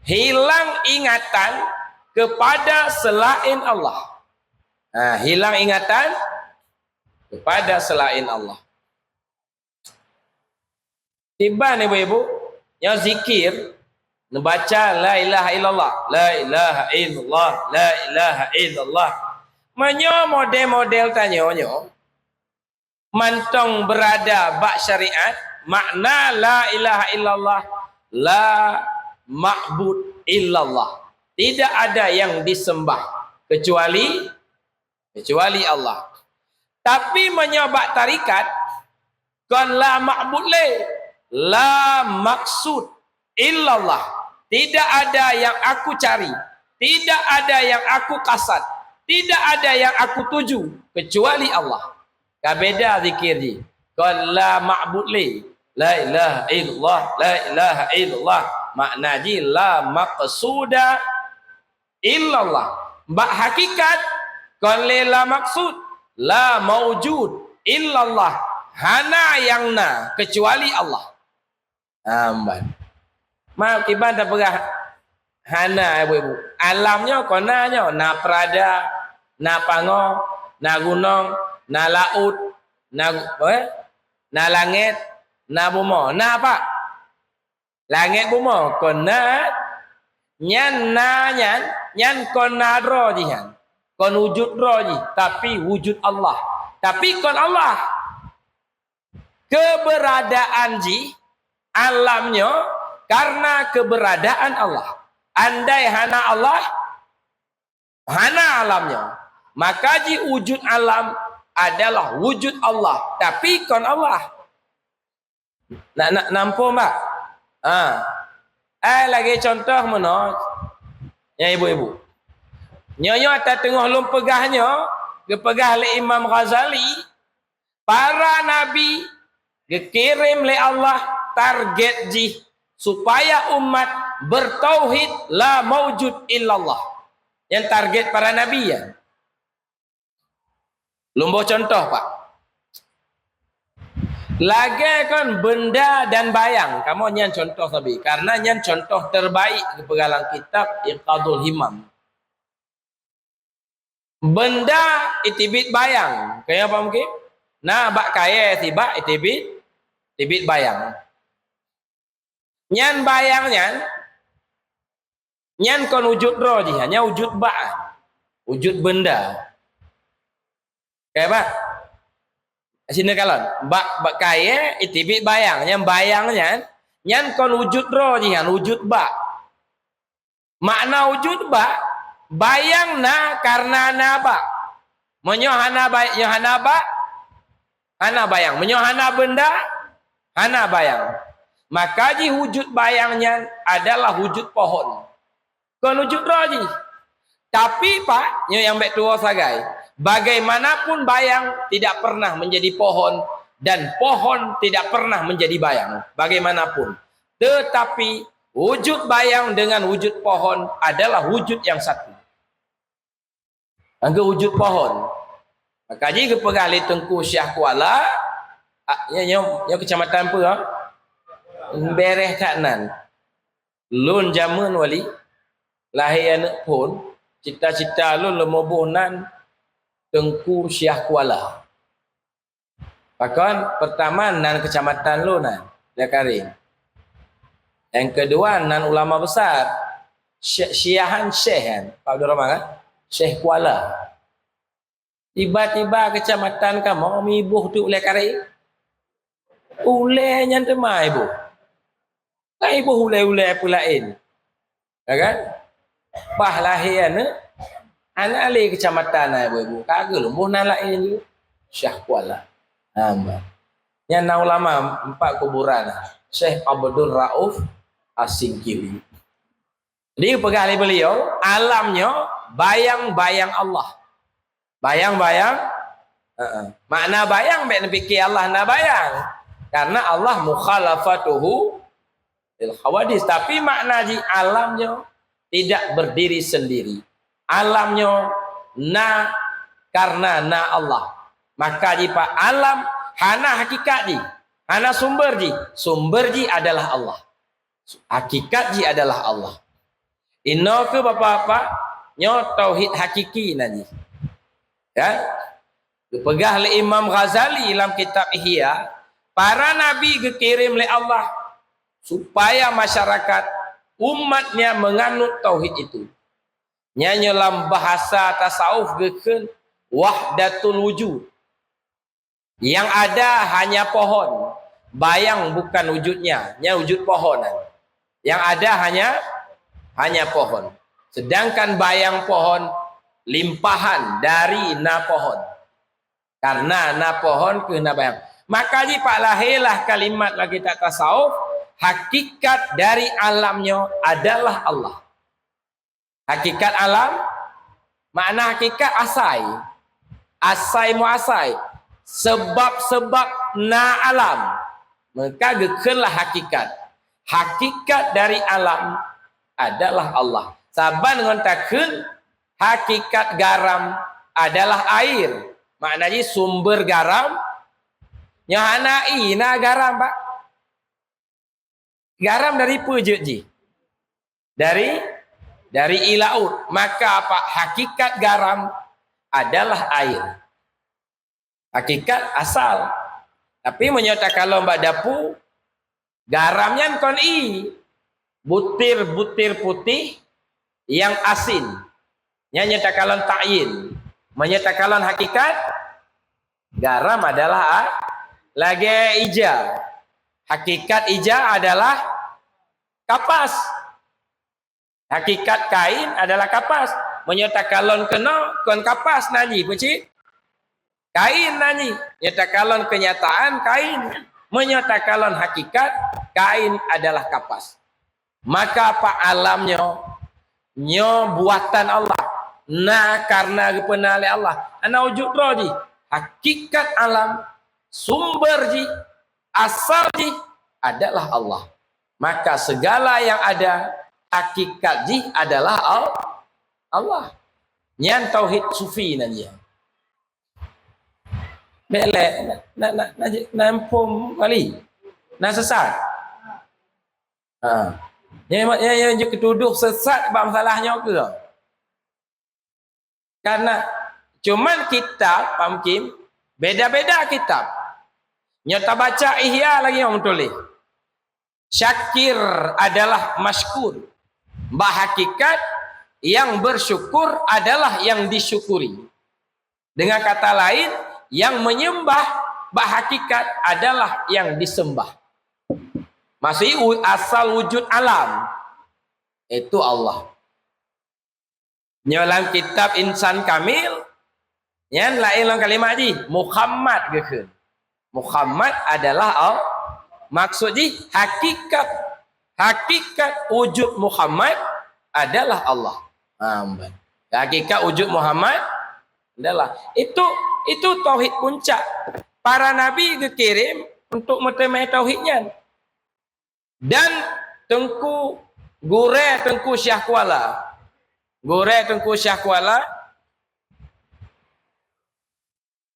hilang ingatan kepada selain Allah. Ha, hilang ingatan kepada selain Allah. Tiban ibu-ibu, nyoe zikir, neubaca la ilaha illallah, la ilaha illallah, la ilaha illallah. Meunyoe model-model tanyoe nyoe, mantong beurada bak syariat, makna la ilaha illallah, la ma'bud illallah. Tidak ada yang disembah kecuali, kecuali Allah. Tapi meunyoe bak tarikat, kon la ma'bud lé, la maqsud illallah. Tidak ada yang aku cari, tidak ada yang aku kasad, tidak ada yang aku tuju kecuali Allah. Ka beda zikir jih. Kon la ma'bud lé. La ilaha illallah, la ilaha illallah. Makna jih la maqsuda illallah. Bak hakikat, kon lé la maksud, la maujud illallah. Hana nyang na kecuali Allah. Amban. Ma kiban tapeugah hana, ibu-ibu. Alam nyoe kon na nyoe, na peurada, na pangoe, na gunong, na laôt, na gu-, eh, na langét, na bumoe. Na apa? Langét bumoe kon na, nyan na nyan, nyan kon na droe jih nyan. Kon wujud droe jih, tapi wujud Allah. Tapi kon Allah. Keberadaan jih alam nyoe karena keberadaan Allah. Andai hana Allah, hana alam nyoe. Maka jih wujud alam adalah wujud Allah, tapi kon Allah. Nak, nak nampung, Mbak? Ha. Eh, lagée contoh meunoe, ya, ibu-ibu. Nyoe, nyoe ata teungoh lôn peugah nyoe, geupeugah lé Imam Ghazali, para nabi geukirém lé Allah target jih supaya umat bertauhid la maujud illallah. Nyan target para nabi nyan. Lôn boh contoh, Pak. Lagée kon benda dan bayang, kamoe nyan contoh sabe. Karena nyan contoh terbaik geupeugah lam kitab Iqadul Himam. Benda iteubiet bayang. Kaya apa mungkin? Na bak kayée sibak iteubiet, iteubiet bayang. Nyan bayang nyan, nyan kon wujud droe jih, nyan wujud bak, wujud benda. Kaya bak? Sinoe kalon, bak, bak kayée iteubiet bayang, nyan bayang nyan, nyan kon wujud droe jih nyan, wujud bak. Makna wujud bak, bayang na karena na bak. Meunyoe hana bay-, nyoe hana bak, hana bayang. Meunyoe hana benda, hana bayang. Maka jih wujud bayang nyan adalah wujud pohon. Kon wujud droe jih. Tapi, Pak, nyoe nyang bék tuwoe sagai. Bagaimanapun bayang tidak pernah menjadi pohon dan pohon tidak pernah menjadi bayang. Bagaimanapun. Tetapi, wujud bayang dengan wujud pohon adalah wujud yang satu. Angka wujud pohon. Maka jih geupeugah lé Teungku Syiah Kuala, a, nyoe, nyoe, nyoe keucamatan peue, ha? Bereh that nan. Lôn jameun wali, lahé aneuëk phon, cita-cita lôn leumeuboh nan Teungku Syiah Kuala. Pakon, pertama nan keucamatan lôn nan, Leukaréng. Yang kedua nan ulama besar, Syekh, Syiahan Syekh kan, Pak Abdul Rahman kan? Syekh Kuala. Tiba-tiba keucamatan kamoe miboh teuk Leukaréng. Ulée nyan teuma iboh. Kan iboh ulée-ulée peue laén. Ya kan? Bah lahé aneuëk, hana lé keucamatan na ibu-ibu. Ka geuh lôn boh nan laén ju. Syiah Kuala. Hamba. Nyan na ulama empat kuburan. Syekh Abdul Rauf As-Singkili. Jadi peugah lé beliau, alam nyoe bayang-bayang Allah. Bayang-bayang, heeh. Makna bayang bék neupike Allah na bayang. Karena Allah mukhalafatuhu lil hawadis. Tapi makna jih alam nyoe tidak berdiri sendiri. Alam nyoe na karena na Allah. Maka jih Pak, alam hana hakikat jih, hana sumber jih. Sumber jih adalah Allah. Hakikat jih adalah Allah. Inoe keuh bapak-bapak, nyoe tauhid hakiki nan jih. Ya. Geupeugah lé Imam Ghazali lam kitab Ihya, para nabi geukirém lé Allah supaya masyarakat umat-Nya menganut tauhid itu. Nyan nyoe lam bahasa tasawuf geukheun wahdatul wujud. Yang ada hanya pohon, bayang bukan wujudnya, nyan wujud pohon. Yang ada hanya, hanya pohon. Sedangkan bayang pohon limpahan dari na pohon. Karena na pohon keuh na bayang. Maka jih Pak lahé lah kalimat lagée that tasawuf, hakikat dari alam nyoe adalah Allah. Hakikat alam, makna hakikat asai. Asai muasai. Sebab-sebab na alam. Maka geukheun lah hakikat. Hakikat dari alam adalah Allah. Saban ngon takheun hakikat garam adalah air. Makna jih sumber garam. Nyoe hana ie na garam, Pak. Garam dari peue jeuet jih? Dari, dari ie laôt. Maka apa? Hakikat garam adalah air. Hakikat asal. Tapi meunyoe takalon bak dapu, garam nyan kon ie. Butir-butir putih yang asin. Nyan nyang takalon takyin. Meunyoe takalon hakikat, garam adalah a-, lagée ija. Hakikat ija adalah kapas. Hakikat kain adalah kapas. Meunyoe takalon keunoe, kon kapas nan jih, peue cit? Kain nan jih. Nyoe takalon kenyataan, kain. Meunyoe takalon hakikat, kain adalah kapas. Maka apa alam nyoe, nyoe buatan Allah. Na karena geupeuna lé Allah. Hana wujud droe jih. Hakikat alam, sumber jih, asal jih adalah Allah. Maka segala yang ada, hakikat jih adalah Al-, Allah. Nyan tauhid sufi nan nyan. Belek, na, na, na, na, na empom kali. Na sesat. Ha. Nyang, nyang, nyang jeuet keutudoh sesat bak masalah nyoe keuh. Karena cuman kitab, paham kim? Beda-beda kitab. Nyoe tabaca Ihya lagi nyang meutuléh. Syakir adalah masykur. Bak hakikat, yang bersyukur adalah yang disyukuri. Dengan kata lain, yang menyembah bak hakikat adalah yang disembah. Maksudnya u-, asal wujud alam, itu Allah. Nyoe lam kitab Insan Kamil, nyan laén lam kalimat jih, Muhammad geukheun. Muhammad adalah Al-, maksud jih hakikat, hakikat wujud Muhammad adalah Allah. Ha, ban. Hakikat wujud Muhammad adalah. Itu, itu tauhid puncak. Para nabi geukirém untuk meuteumé tauhid nyan. Dan Teungku, gurée Teungku Syiah Kuala. Gurée Teungku Syiah Kuala.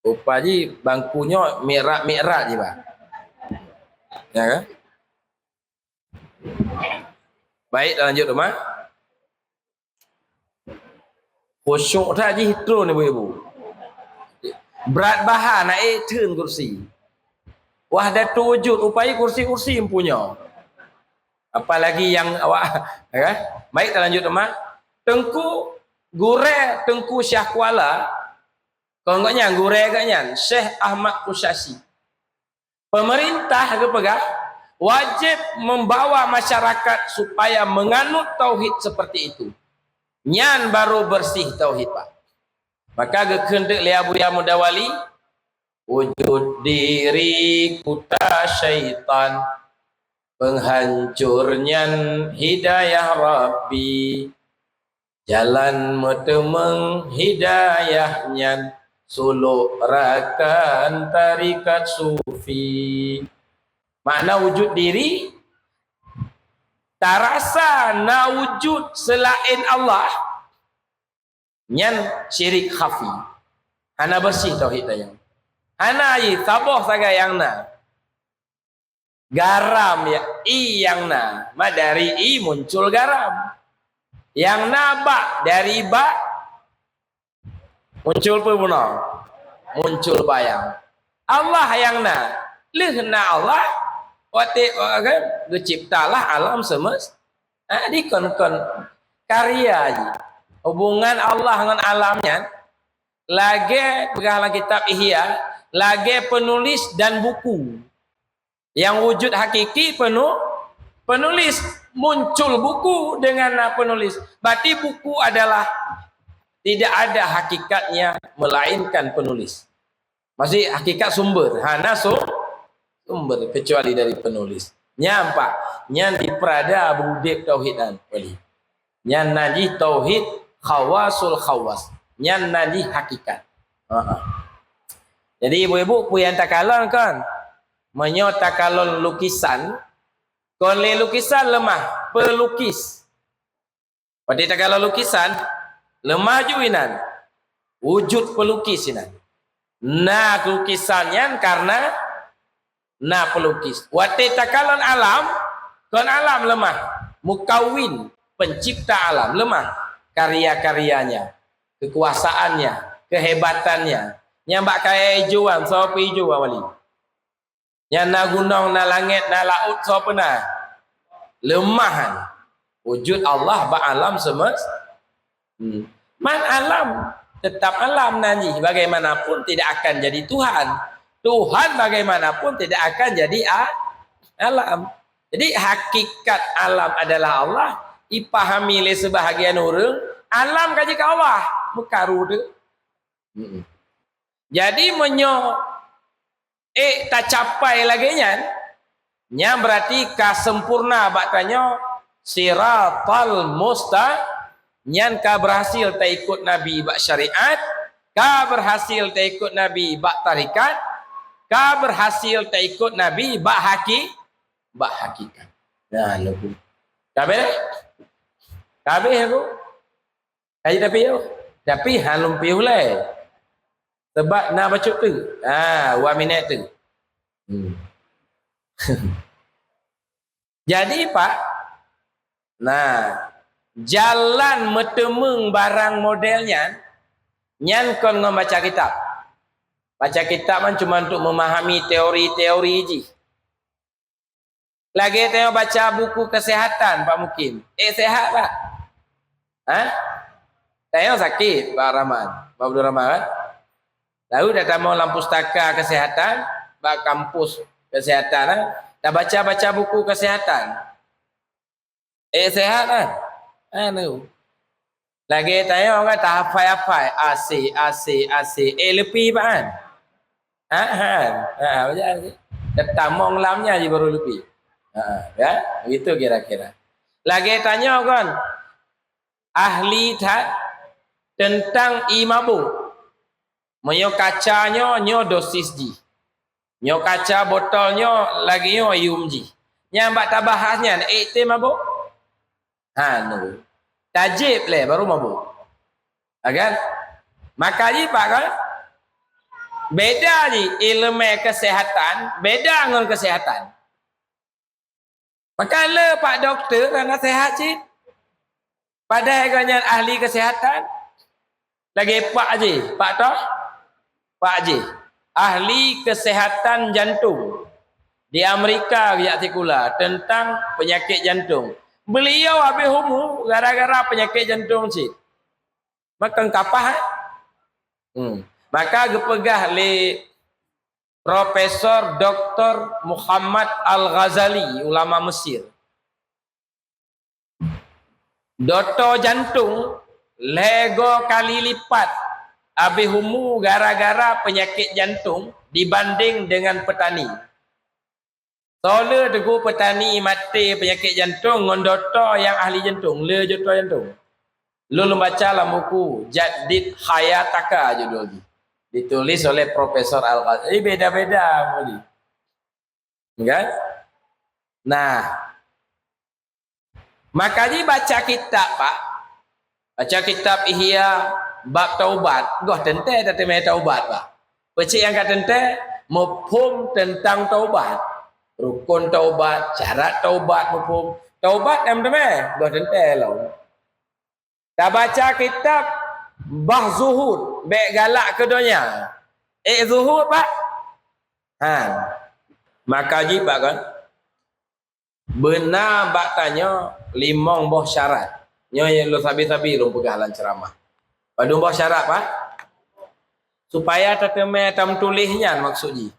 Rupa jih bangku nyoe mi'raj-mi'raj jih, bah. Ya kan? Baik, lanjut, Mak. Khusyuk that jih tron, ibu-ibu. Brat baha naék theun kursi. Wahdatul wujud, rupa jih kursi-kursi empunya. Apalagi yang awak, ya kan? Baik, kita lanjut, Mak. Teungku, gurée Teungku Syiah Kuala, kon gobnyan, gurée gobnyan, Syekh Ahmad Kusyasyi. Pemerintah geupeugah wajéb membawa masyarakat supaya menganut tauhid seperti itu. Nyan baru bersih tauhid, Pak. Maka geukheun teuk lé Abuya Mudawali, wujud diri kuta syaitan, penghancur nyan hidayah Rabbi. Jalan meuteumeung hidayah nyan, sulok rakan tarikat sufi. Makna wujud diri, tarasa na wujud seulaén Allah, nyan syirik khafi. Hana bersih tauhid tanyoe. Hana jih, saboh sagai nyang na. Garam, ya, ie nyang na. Ma dari ie muncul garam. Nyang na bak, dari bak muncul peue bunoe? Muncul payang. Allah nyang na. Lheueh na Allah, watée, kan, geuciptalah alam semes-, ah, dikon-kon karya jih. Hubungan Allah ngon alam nyan lagée peugah lam kitab Ihya, lagée penulis dan buku. Yang wujud hakiki penu-, penulis. Muncul buku dengan na penulis. Berarti buku adalah tidak ada hakikatnya melainkan penulis. Maksud hakikat sumber. Hana su-, sumber kecuali dari penulis. Nyan, Pak. Nyan dipeurada beudeb tauhid nyan, wali. Nyan na jih tauhid khawasul khawas. Nyan na jih hakikat. Ha. Jadi, ibu-ibu, peue nyang takalon kon? Meunyoe takalon lukisan, kon lé lukisan leumah, pelukis. Watée takalon lukisan, leumah ju inan. Wujud pelukis inan. Na lukisan nyan karena na pelukis. Watée takalon alam, kon alam leumah. Mukawin, pencipta alam, leumah. Karya-karyanya, kekuasaannya, kehebatannya. Nyang bak kayée ijo nyan, soe peuijo, wali? Nyan na gunong, na langét, na laôt, soe peuna? Leumah nyan. Wujud Allah bak alam semes-, hmm. Man alam, tetap alam nan jih. Bagaimanapun tidak akan jadi Tuhan. Tuhan bagaimanapun tidak akan jadi a-, alam. Jadi, hakikat alam adalah Allah. Ipahami lé sebahagian ureuëng, alam ka jeuet keu Allah. Meukaru teuh. Mm-mm. Jadi, meunyoe ék tacapai lagée nyan, nyan beurati ka sempurna bak tanyoe siratal musta-, nyan ka berhasil taikot Nabi bak syariat, ka berhasil taikot Nabi bak tarekat, ka berhasil taikot Nabi bak haki-, bak hakikat. Nah, lagée. Ka habéh? Ka habéh aku? Ka jeuet tapiôh? Tapi han lôn piôh lé. Sabab na bacut teuk. Ha, dua minét teuk. Hmm. Jadi, Pak, nah, jalan meuteumeung barang model nyan, nyan kon ngon baca kitab. Baca kitab kan cuma untuk memahami teori-teori jih. Lagée tanyoe baca buku kesehatan, Pak Mukim. Eh, sehat, Pak? Ha? Tanyoe sakét, Pak Rahman, Pak Abdul Rahman, kan? Lalu dah tamong lam pustaka kesehatan, bak kampus kesehatan, ha? Dah baca-baca buku kesehatan. Eh, sehat, kan? Anu. Lagée tanyoe kan tahafai-hafai, A C, A C, A C. Eh, leupie, Pak, kan? Ha, ha. Ha, baca A C. Dah tamong lam nyan jih baru leupie. Ha, ya. Begitu kira-kira. Lagée tanyoe kan ahli that tentang ié mabök. Meunyoe kaca nyoe, nyoe dosis jih. Nyoe kaca botol nyoe, lagée nyoe yuem jih. Nyang bak tabahas nyan, ék teuh mabök? Ha, nyoe. Tajép lé baru mabök. Ha, kan? Maka jih, Pak, kan? Beda jih iéleumé kesehatan, beda ngon kesehatan. Maka le pak doktor hana sehat cit. Padahai gobnyan ahli kesehatan. Lagée pak jih, pak toh? Pak jih. Ahli kesehatan jantung. Di Amerika geujak sikula tentang penyakit jantung. Beliau habéh umu gara-gara penyakit jantung cit. Maka kapah, eh? Hmm. Maka geupeugah lé Profesor Doktor Muhammad Al-Ghazali, ulama Mesir. Doktor jantung lhée go kali lipat habéh umu gara-gara penyakit jantung dibanding dengan petani. Soe le teungku petani maté penyakit jantung ngon doktor nyang ahli jantung, le doktor jantung. Lôn baca lam buku Jaddid Hayataka judul jih. Ditulis oleh Profesor Al-Ghazali. Jadi beda-beda muli. Kan? Nah, maka jih baca kitab, Pak. Baca kitab Ihya bab taubat. Goh teuntée tateumé taubat, Pak. Peucit nyang ka teuntée, muphom teuntang taubat. Rukon taubat, syarat taubat, muphom. Taubat nyang teumé, goh teuntée lom. Tabaca kitab bah zuhud, bék galak keu donya. Eh, zuhud, Pak? Ha. Maka jih, Pak, kan? Beuna bak tanyoe limong boh syarat. Nyoe nyang lôn sabe-sabe lôn peugah lam ceuramah. Padum boh syarat, Pak? Supaya tateumé tameutuléh nyan maksud jih.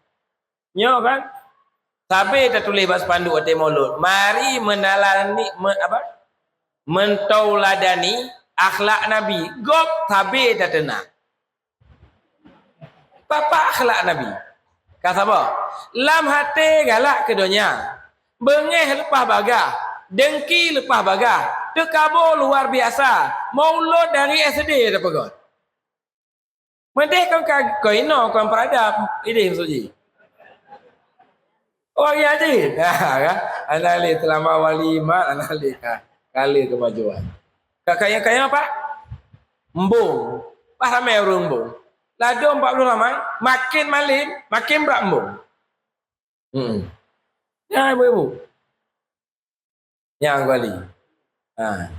Nyoe kan? Sabe tatuléh bak spanduk watée Maulud. Mari menalani, me-, apa? Mentauladani akhlak Nabi. Gob sabe tateunak. Papa akhlak Nabi. Ka saboh. Lam até galak keu donya. Beungéh leupah bagah, dengki leupah bagah, teukabo luar biasa, mulod dari S D tapeugöt. Meudeh kon ka, kon inoe kon peurada idéh maksud jih. Oh, ya jih. Ha, kan? Hana lé seulama wali mat, hana lé ka, ka lé keumajuan. Ka kayang-kayang apa? Embong. Bah ramé ureueng embong. Ladôm empat puluh lima, makin malém, makin brat embong. Hmm. Ya, ibu-ibu. Nyang kuali. Ha.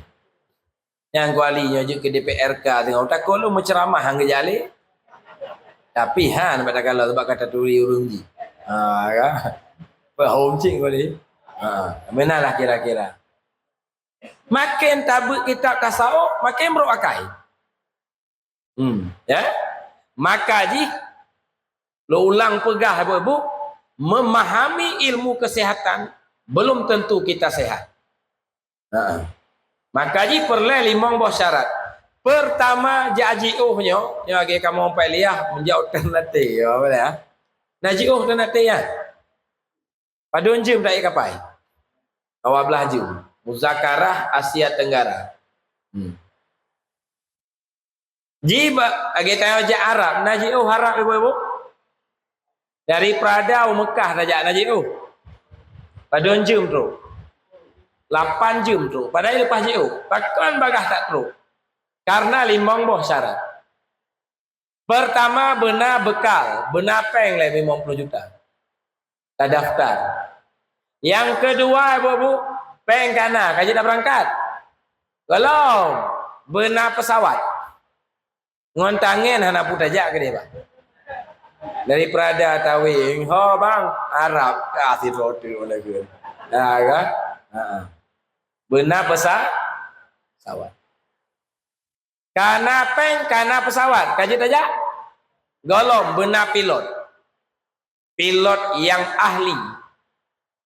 Nyang kuali nyoe jeuet keu D P R K teungoh. Takot lôn meuceuramah han geujak lé. Tapi han bak takalon sebab ka taturi ureueng jih. Ha, kan? Pahom cit kuali. Ha, meunan lah kira-kira. Makin tabeuet kitab tasawuf, makin brok akai. Hmm, ya. Maka jih, lôn ulang peugah, ibu-ibu, memahami ilmu kesehatan belum tentu kita sehat. Ha. Maka jih peureulée limong boh syarat. Pertama, jak jiôh nyoe, nyoe lagée kamoe Pak Ilyas, meunyoe alternatif, ya, boleh, ya. Na jiôh alternatif, ya. Padum jeuem taék kapai? Dua blaih jeuem. Muzakarah Asia Tenggara. Hmm. Ji ba-, lagée tanyoe jak Arab, na jiôh Arab ibu-ibu? Dari Prada u Mekah tajak na jiôh. Padum jeuem trok? Lapan jeuem trok. Padahai leupah jiôh. Pakon bagaih that trok? Karena limong boh syarat. Pertama, beuna bekal, beuna péng lé limong ploh juta. Tadaftar. Nyang keudua, ibu-ibu, péng ka na, ka jeuet tabeurangkat? Gohlom, beuna peusawat. Ngon tangen hana peue tajak keudeh, bah. Dari Prada taweng, ho bang, Arab, ka sidroe teuk ulée kheun. Nah, kan? Ha. Beuna peusa-, pesawat. Ka na péng, ka na peusawat, ka jeuet tajak? Gohlom, beuna pilot. Pilot nyang ahli.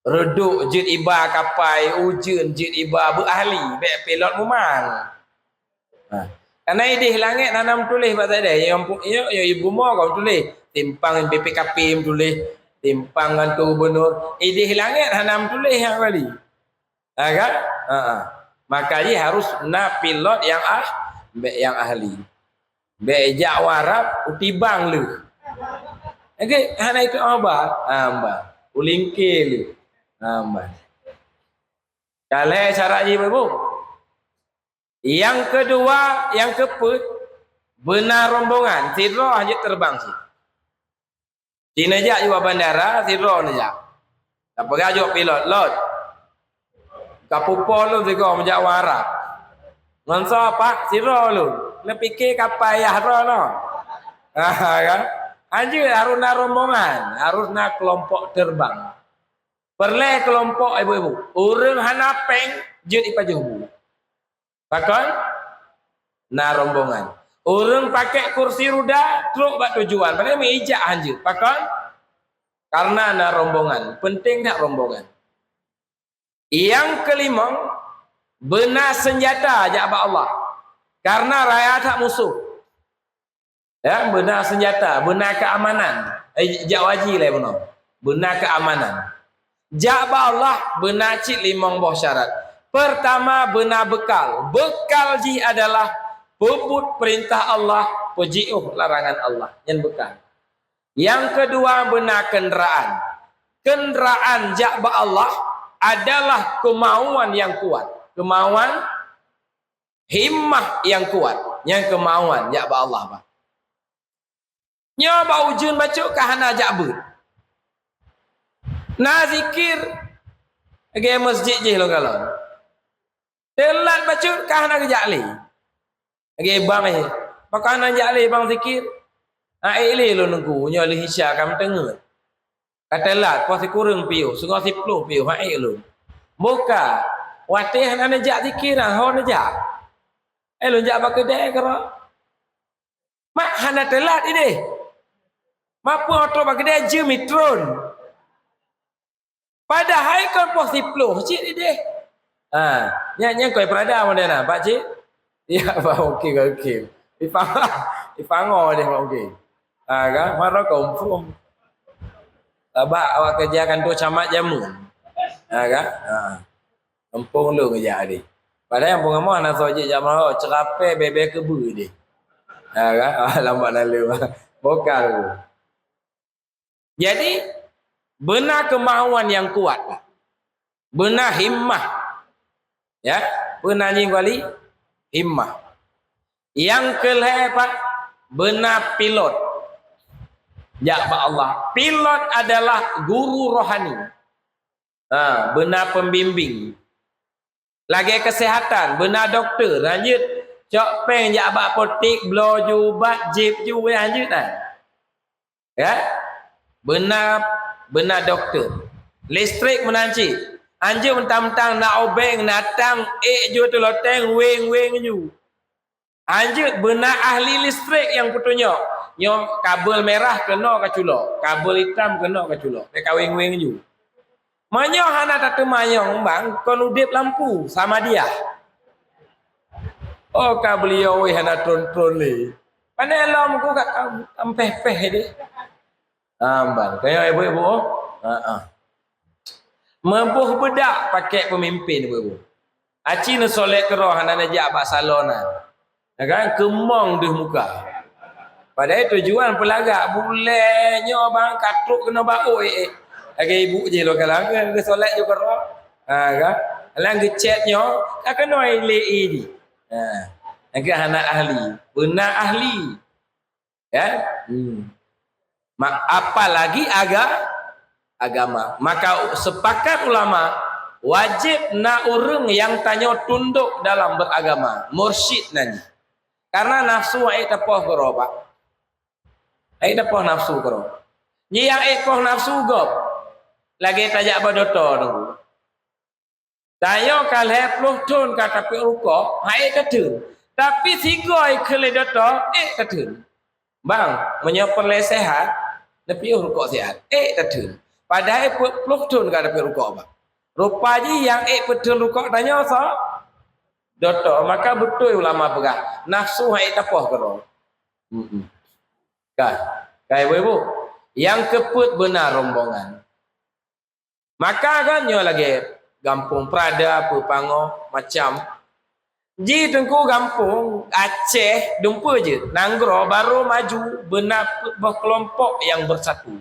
Reudok jeuet iba kapai, ujeuen jeuet iba, beu ahli, bék pilot mumang. Ha. Karena idéh langét hana meutuléh bak saideh, nyang pu-, nyang, nyang ibu mo ka meutuléh, timpang B P K P meutuléh, timpang ngon tu gubernur, idéh langét hana meutuléh nyang kali. Ha, kan? Ha, ha. Maka jih harus na pilot nyang ah-, bék nyang ahli. Bék jak u Arab, u tibang lheueh. Oke, hana itu haba, hamba. U lingke lheueh. Hamba. Ka lhée syarat jih, ibu-ibu. Nyang keudua, nyang keupeuet, beuna rombongan, sidroe hana jeuet terbang cit. Ci neujak u bandara, sidroe neujak. Tapeugah jok pilot, "Lot, ka pupo lôn sigoe meujak u Arab." "Ngon soe, Pak?" "Sidroe lôn." Neupike ka payah droe nyoe. Ha, kan? Hanjeuet harôh na rombongan, harôh na keulompok terbang. Peureulée keulompok ibu-ibu. Ureuëng hana péng jeuet ipajoh bu. Pakon? Na rombongan. Ureuëng pakai kursi roda trok bak tujuan. Padahai meuijak hanjeuet. Pakon? Karena na rombongan. Penting that rombongan. Nyang keulimong, beuna seunjata jak bak Allah. Karena raya that musoh. Ya, beuna seunjata, beuna keamanan. Eh, jak haji lé bunoe. Beuna keamanan. Jak bak Allah beuna cit limong boh syarat. Pertama, beuna bekal. Bekal jih adalah peubuet peurintah Allah, peujiôh larangan Allah. Nyan bekal. Nyang keudua, beuna keundraan. Keundraan jak bak Allah adalah keumauan nyang kuat. Keumauan himmah nyang kuat, nyang keumauan jak bak Allah, bah. Nyoe bak ujeuen bacut ka hana jak beuet. Na zikir, lagée masjid jih lôn kalon. Teulat bacut ka hana geujak lé. Lagée bang, eh, pakon hana jak lé bang zikir? Hana ék lé lôn nunggu, nyoe lheueh Isya ka meuteungeut. Ka teulat, poh sikureueng piôh, singoh siploh piôh, hana ék lôn. Boh ka, watée hana neujak zikir, ho neujak. Eh, lôn jak bak keudè keudroe. Mak hana teulat idéh. Mak peue trok bak keudè jeuem itron. Padahai kon poh siploh cit idéh. Ha, nyan, nyan kon peurada model na, Pak Cik? Ya, Pak, oke, oke. Ipango, ipango deh, Pak, oke. Ha, kan? Maro confirm. Sabab awak keureuja kantor camat jameun. Ha kan? Ha. Gampông lôn geujak deh. Padahai nyang peungamoe hana soe jeuet jak meuhôi, ceurapée bèe-bèe keubeue deh. Ha kan? Ha, lambat lalu. Bokar. Jadi, beuna keumauan nyang kuat lah. Beuna himmah. Ya, beuna nyang kuali himmah. Nyang keulhèe, Pak, beuna pilot. Jak bak Allah. Pilot adalah guru rohani. Ha, beuna pembimbing. Lagèe kesehatan, beuna doktor, lanjut cok péng jak bak apotek, bloe ju ubat, jép ju wéh, lanjut kan. Ya? Beuna, beuna doktor. Listrik meunan cit. Anjeuk mentang-mentang na obeng, na tang, ék ju tu loteng, weng-weng ju. Anjeuk beuna ahli listrik nyang peutunyok. Nyoe kabel merah keunoe ka culok, kabel itam keunoe ka culok. Bèk ka weng-weng ju. Meunyoe hana tateumanyong, bang, kon udép lampu sama dia. Oh, ka beuliau wéh hana tron-tron lé. Pane lom ku ka am-, ampéh-péh deh. Ambang, kayong ibu-ibu, oh. Ha ah. Meuboh beudak pakèk peumimpén ibu-ibu. Aci neusolek keudroe hana neujak bak salon na. Ya kan? Keumong deuh muka. Padahai tujuan peulagak bulèe nyoe bang ka trok keunoe bak ôk, eh, eh. Lagèe ibu jih lôn kalang, eh, geusolek ju keudroe. Ha kan? Alang geucet nyoe, ka keunoe lé i jih. Ha. Lagèe hana ahli. Beuna ahli. Ya? Hmm. Ma-, apalagi aga-, agama. Maka u-, sepakat ulama, wajéb na ureueng nyang tanyoe tundok dalam beragama, mursyid nan jih. Karena nafsu hana ék tapoh keudroe, Pak. Hana ék tapoh nafsu keudroe. Nyan nyang ék poh nafsu gob. Lagèe tajak bak dokto nunggu. Tanyoe ka lhèe ploh thon ka tapiep rukok, hana ék tatheun. Tapi sigoe kheun lé dokto, ék tatheun. Bang, meunyoe peureulèe seuhat, neupiep rukok seuhat, ék tatheun. Padahai peuet ploh thon ka tapiep rukok, bang. Rupa jih nyang ék peutheun rukok tanyoe soe? Dokto. Maka beutôi ulama peugah, nafsu hana ék tapoh keudroe. Hmm. Ka, ka ibu-ibu. Nyang keupeuet beuna rombongan. Maka kan nyoe lagèe gampông Prada, Peupangoh, macam. Ji teungku gampông Aceh dumpeue jeuet, nanggroe barô maju beuna peuet boh keulompok nyang beusatu.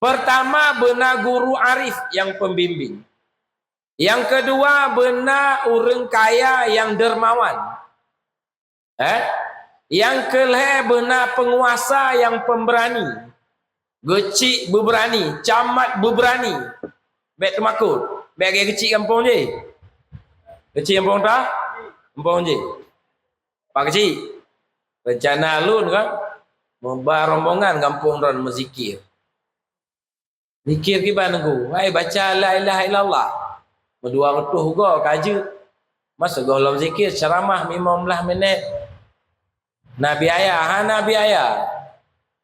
Peurtama beuna guru arif nyang pembimbing. Nyang keudua beuna ureueng kaya nyang dermawan. Eh? Nyang keulhèe beuna peunguasa nyang pemberani. Geuchik beubeurani, camat beubeurani. Bèk teumakot. Bèk lagèe geuchik gampông jih. Geuchik gampông ta? Gampông jih. Pak geuchik. Reuncana lôn kan, meuba rombongan gampông droen meuzikir. Zikir kiban teungku, hai baca la ilaha illallah. Meudua reutôh goe ka jeuet. Masa gohlom zikir, ceuramah limong blah minèt. Na biaya, hana biaya.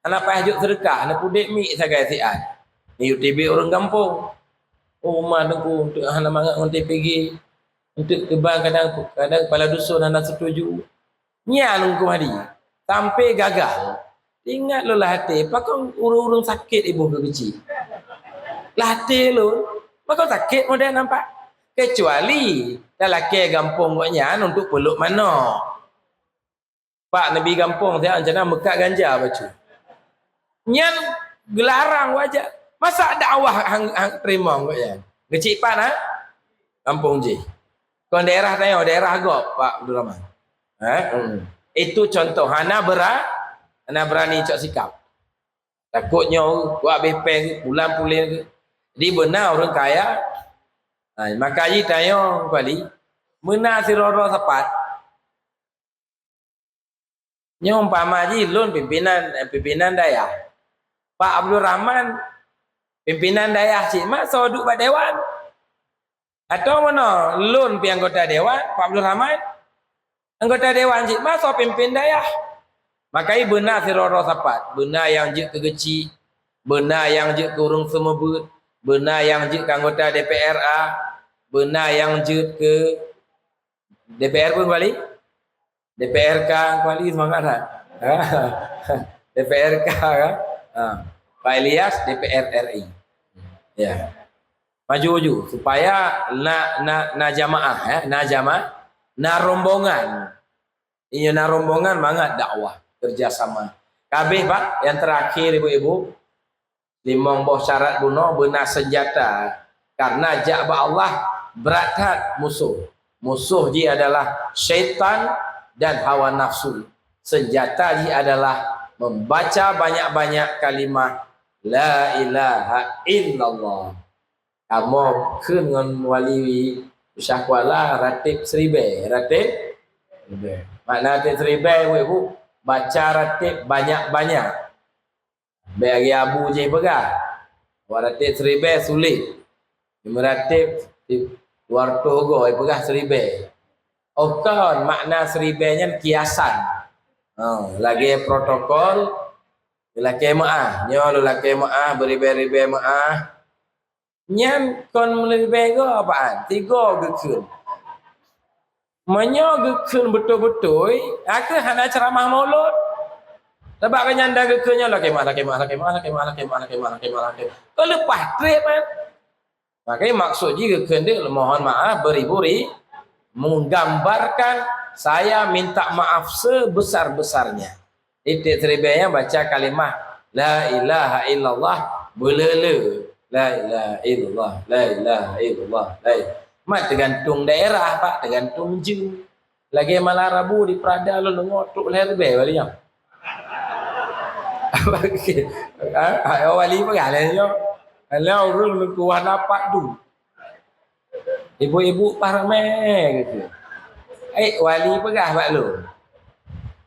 Hana payah jok seudeukah, neupeudeh mic sagai siat. Neuyue teubiet ureueng gampông. Oh, uma teungku, eunteuk hana mangat ngon T P G. Eunteuk keuban kadang, kadang kepala dusun hana setuju. Nyan Teungku Mahdi, sampai gagal. Ingat lôn lam até, pakon ureueng-ureueng sakét iboh keu keuchik. Lam até lôn, pakon sakét model nampak. Kecuali talakèe gampông gobnyan untuk peulok manok. Pak neubi gampông siat rencana meukat ganja bacut. Nyan geularang wajah. Masa dakwah hang, hang teurimong gobnyan. Keuchik pat, ha? Gampông jih. Kon daerah tanyoe, daerah gob, Pak Abdul Rahman. Ha? Hmm. Itu contoh hana bera-, hana berani cok sikap. Takot nyoe, kuat abéh péng, bulan puléh. Jadi beuna ureueng kaya. Ha, maka jih tanyoe kali, meuna sidroe-droe sapat. Nyoe umpama jih lôn pimpinan, eh, pimpinan dayah. Pak Abdul Rahman pimpinan dayah cit mak soe duek bak dewan. Atau meunoe, lôn pih anggota dewan, Pak Abdul Rahman anggota dewan cit mak soe pimpin dayah. Maka beuna sidroe-droe sapat, beuna nyang jeuet keu keuchik, beuna nyang jeuet keu ureueng seumeubeuet, beuna nyang jeuet keu anggota D P R A, beuna nyang jeuet keu D P R pun kali? D P R K kali semangat tak? D P R K kan? Ha. Pak Ilyas D P R R I. Ya. Maju-maju supaya na, na, na jamaah, ya, na jamaah, na rombongan. Inyoe na rombongan mangat dakwah, kerjasama. Kabeh, Pak, yang terakhir, ibu-ibu, limong boh syarat bunoe beuna senjata. Karena jak bak Allah brat that musuh. Musuh jih adalah syaitan dan hawa nafsu. Senjata jih adalah membaca banyak-banyak kalimah la ilaha illallah. Kamoe kheun ngon wali Syah Kuala ratib seribèe, ratib seribèe. Makna ratib seribèe, ibu-ibu, baca ratib banyak-banyak. Bèk lagèe Abu jih peugah, awak ratib seribèe sulet. Meuratéb dua reutôh goe, peugah seribèe. Oh kon, makna seribèe nyan kiasan. Ha, lagèe protokol, lakèe meu'ah. Nyoe lôn lakèe meu'ah, beuribèe-ribèe meu'ah. Nyan kon meuribèe goe apaan? Tigoe geukheun. Meunyoe geukheun beutôi-beutôi, ka kheueh hana ceuramah Maulud. Sabab gobnyan dan geukheun nyoe lakèe meu'ah, lakèe meu'ah, lakèe meu'ah. Kon leupah trép kan. Makanya maksud jih geukheun deuh mohon maaf beribu-ribu, menggambarkan saya minta maaf sebesar-besarnya. Di tiep seribèe nyan baca kalimah la ilaha illallah beuleu-leu. La ilaha illallah, la ilaha illallah, la ilaha. Mat teugantung daerah, Pak, teugantung jeum. Lagèe malam Rabu di Prada lôn deungö trok lhèe ribèe wali nyan. Ha, ha, wali peugah lé nyoe. Lé ureueng lôn kuah lapak du. Ibu-ibu pah ramè gitu. Eh, wali peugah bak lôn.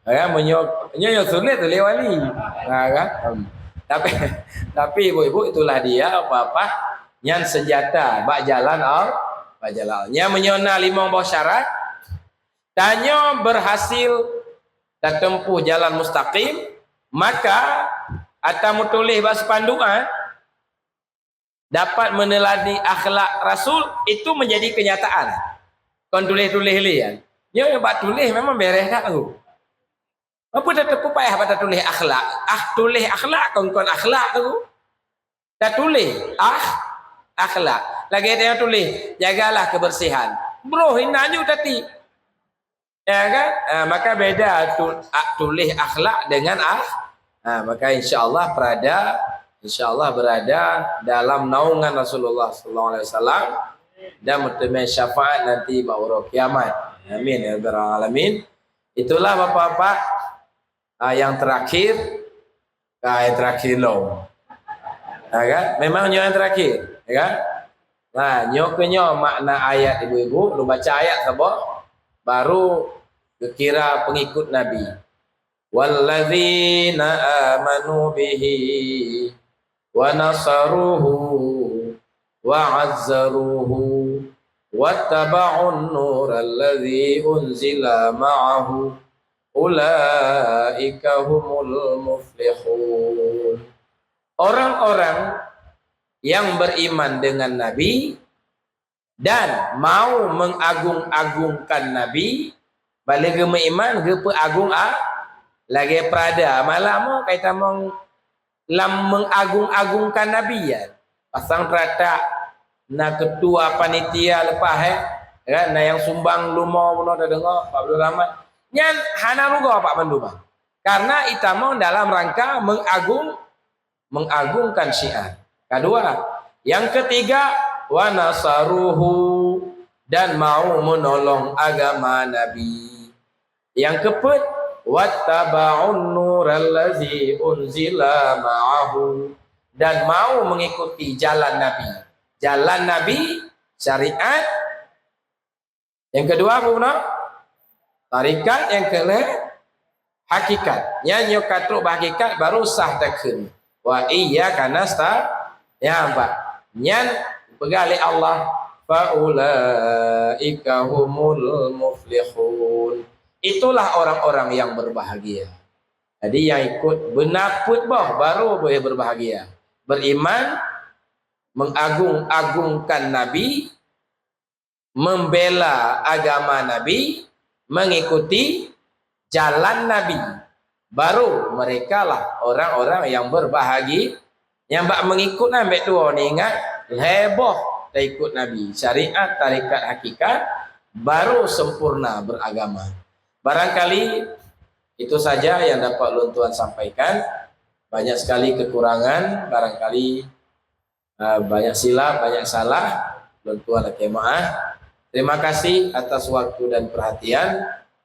Ha, meunyoe, nyoe nyang sulet tuléh wali. Ha, kan? Hmm. Tapi, tapi ibu-ibu itulah dia, apa-apa, nyan senjata bak jalan Allah, bak jalan Allah. Nyan meunyoe na limong boh syarat, tanyoe berhasil tatempuh jalan mustaqim, maka ata meutuléh bak spanduk, ha, dapat meneladani akhlak Rasul, itu menjadi kenyataan. Kon tuléh-tuléh lé, ya. Nyoe bak tuléh memang bèrèh that, Teungku. Apa tateupeue payah bak tatuléh akhlak? Ah, tuléh akhlak kon, kon akhlak, Teungku. Tatuléh ah, akhlak. Lagèe tanyoe tuléh, jagalah kebersihan. Broh inan ju tati. Ya kan? Ah, maka beda tu, ah, tuléh akhlak dengan ah. Ah, maka insya Allah berada, insya Allah berada dalam naungan Rasulullah sallallahu alaihi wasallam dan meuteumèe syafaat nanti bak uroe kiamat. Amin ya rabbal alamin. Itulah Bapak-bapak, ah, yang terakhir. Ah, yang terakhir lom. Ha, kan? Memang nyoe yang terakhir, ya kan? Nah, nyoe keuh nyoe makna ayat ibu-ibu, lôn baca ayat saboh, baru geukira pengikut Nabi. Wallazina amanu bihi wa nasaruhu wa azzaruhu wattaba'un nural ladzi unzila ma'ahu ulaika humul muflihun. Orang-orang yang beriman dengan Nabi dan mau mengagung-agungkan Nabi, bak lheueh geumeuiman, geupeuagung a-, lagèe Prada. Malam nyoe ka itamong lam mengagung-agungkan Nabi, ya. Pasang teutak, na ketua panitia leupah, eh. Kan, na nyang sumbang leumo bunoe tadeungö, Pak Abdul Rahman. Nyan hana rugoe Pak mandum. Karena itamong dalam rangka mengagung, mengagungkan syiar. Kedua, yang ketiga, wa nasaruhu, dan mau menolong agama Nabi. Nyang keupeuet, wattaba'un nural ladzi unzila ma'ahu, dan mau mengikuti jalan Nabi. Jalan Nabi, syariat. Nyang keudua apa guna? Tarekat, nyang keulhèe hakikat. Nyan nyoe ka trok bak hakikat baru sah takheun. Wa iyyaka nasta-, nyan bak. Nyan peugah lé Allah, fa ulaika humul muflihun. Itulah orang-orang yang berbahagia. Jadi yang ikut beuna peuet boh baru boleh berbahagia. Beriman, mengagung-agungkan Nabi, membela agama Nabi, mengikuti jalan Nabi, baru merekalah orang-orang yang berbahagi-, nyang bak mengikut nyan bèk tuwo ni ingat, lhèe boh taikut Nabi, syariat tarekat hakikat, baru sempurna beragama. Barangkali itu saja yang dapat lôn tuan sampaikan. Banyak sekali kekurangan, barangkali, uh, banyak silap, banyak salah, lôn tuan lakée meu'ah. Terima kasih atas waktu dan perhatian.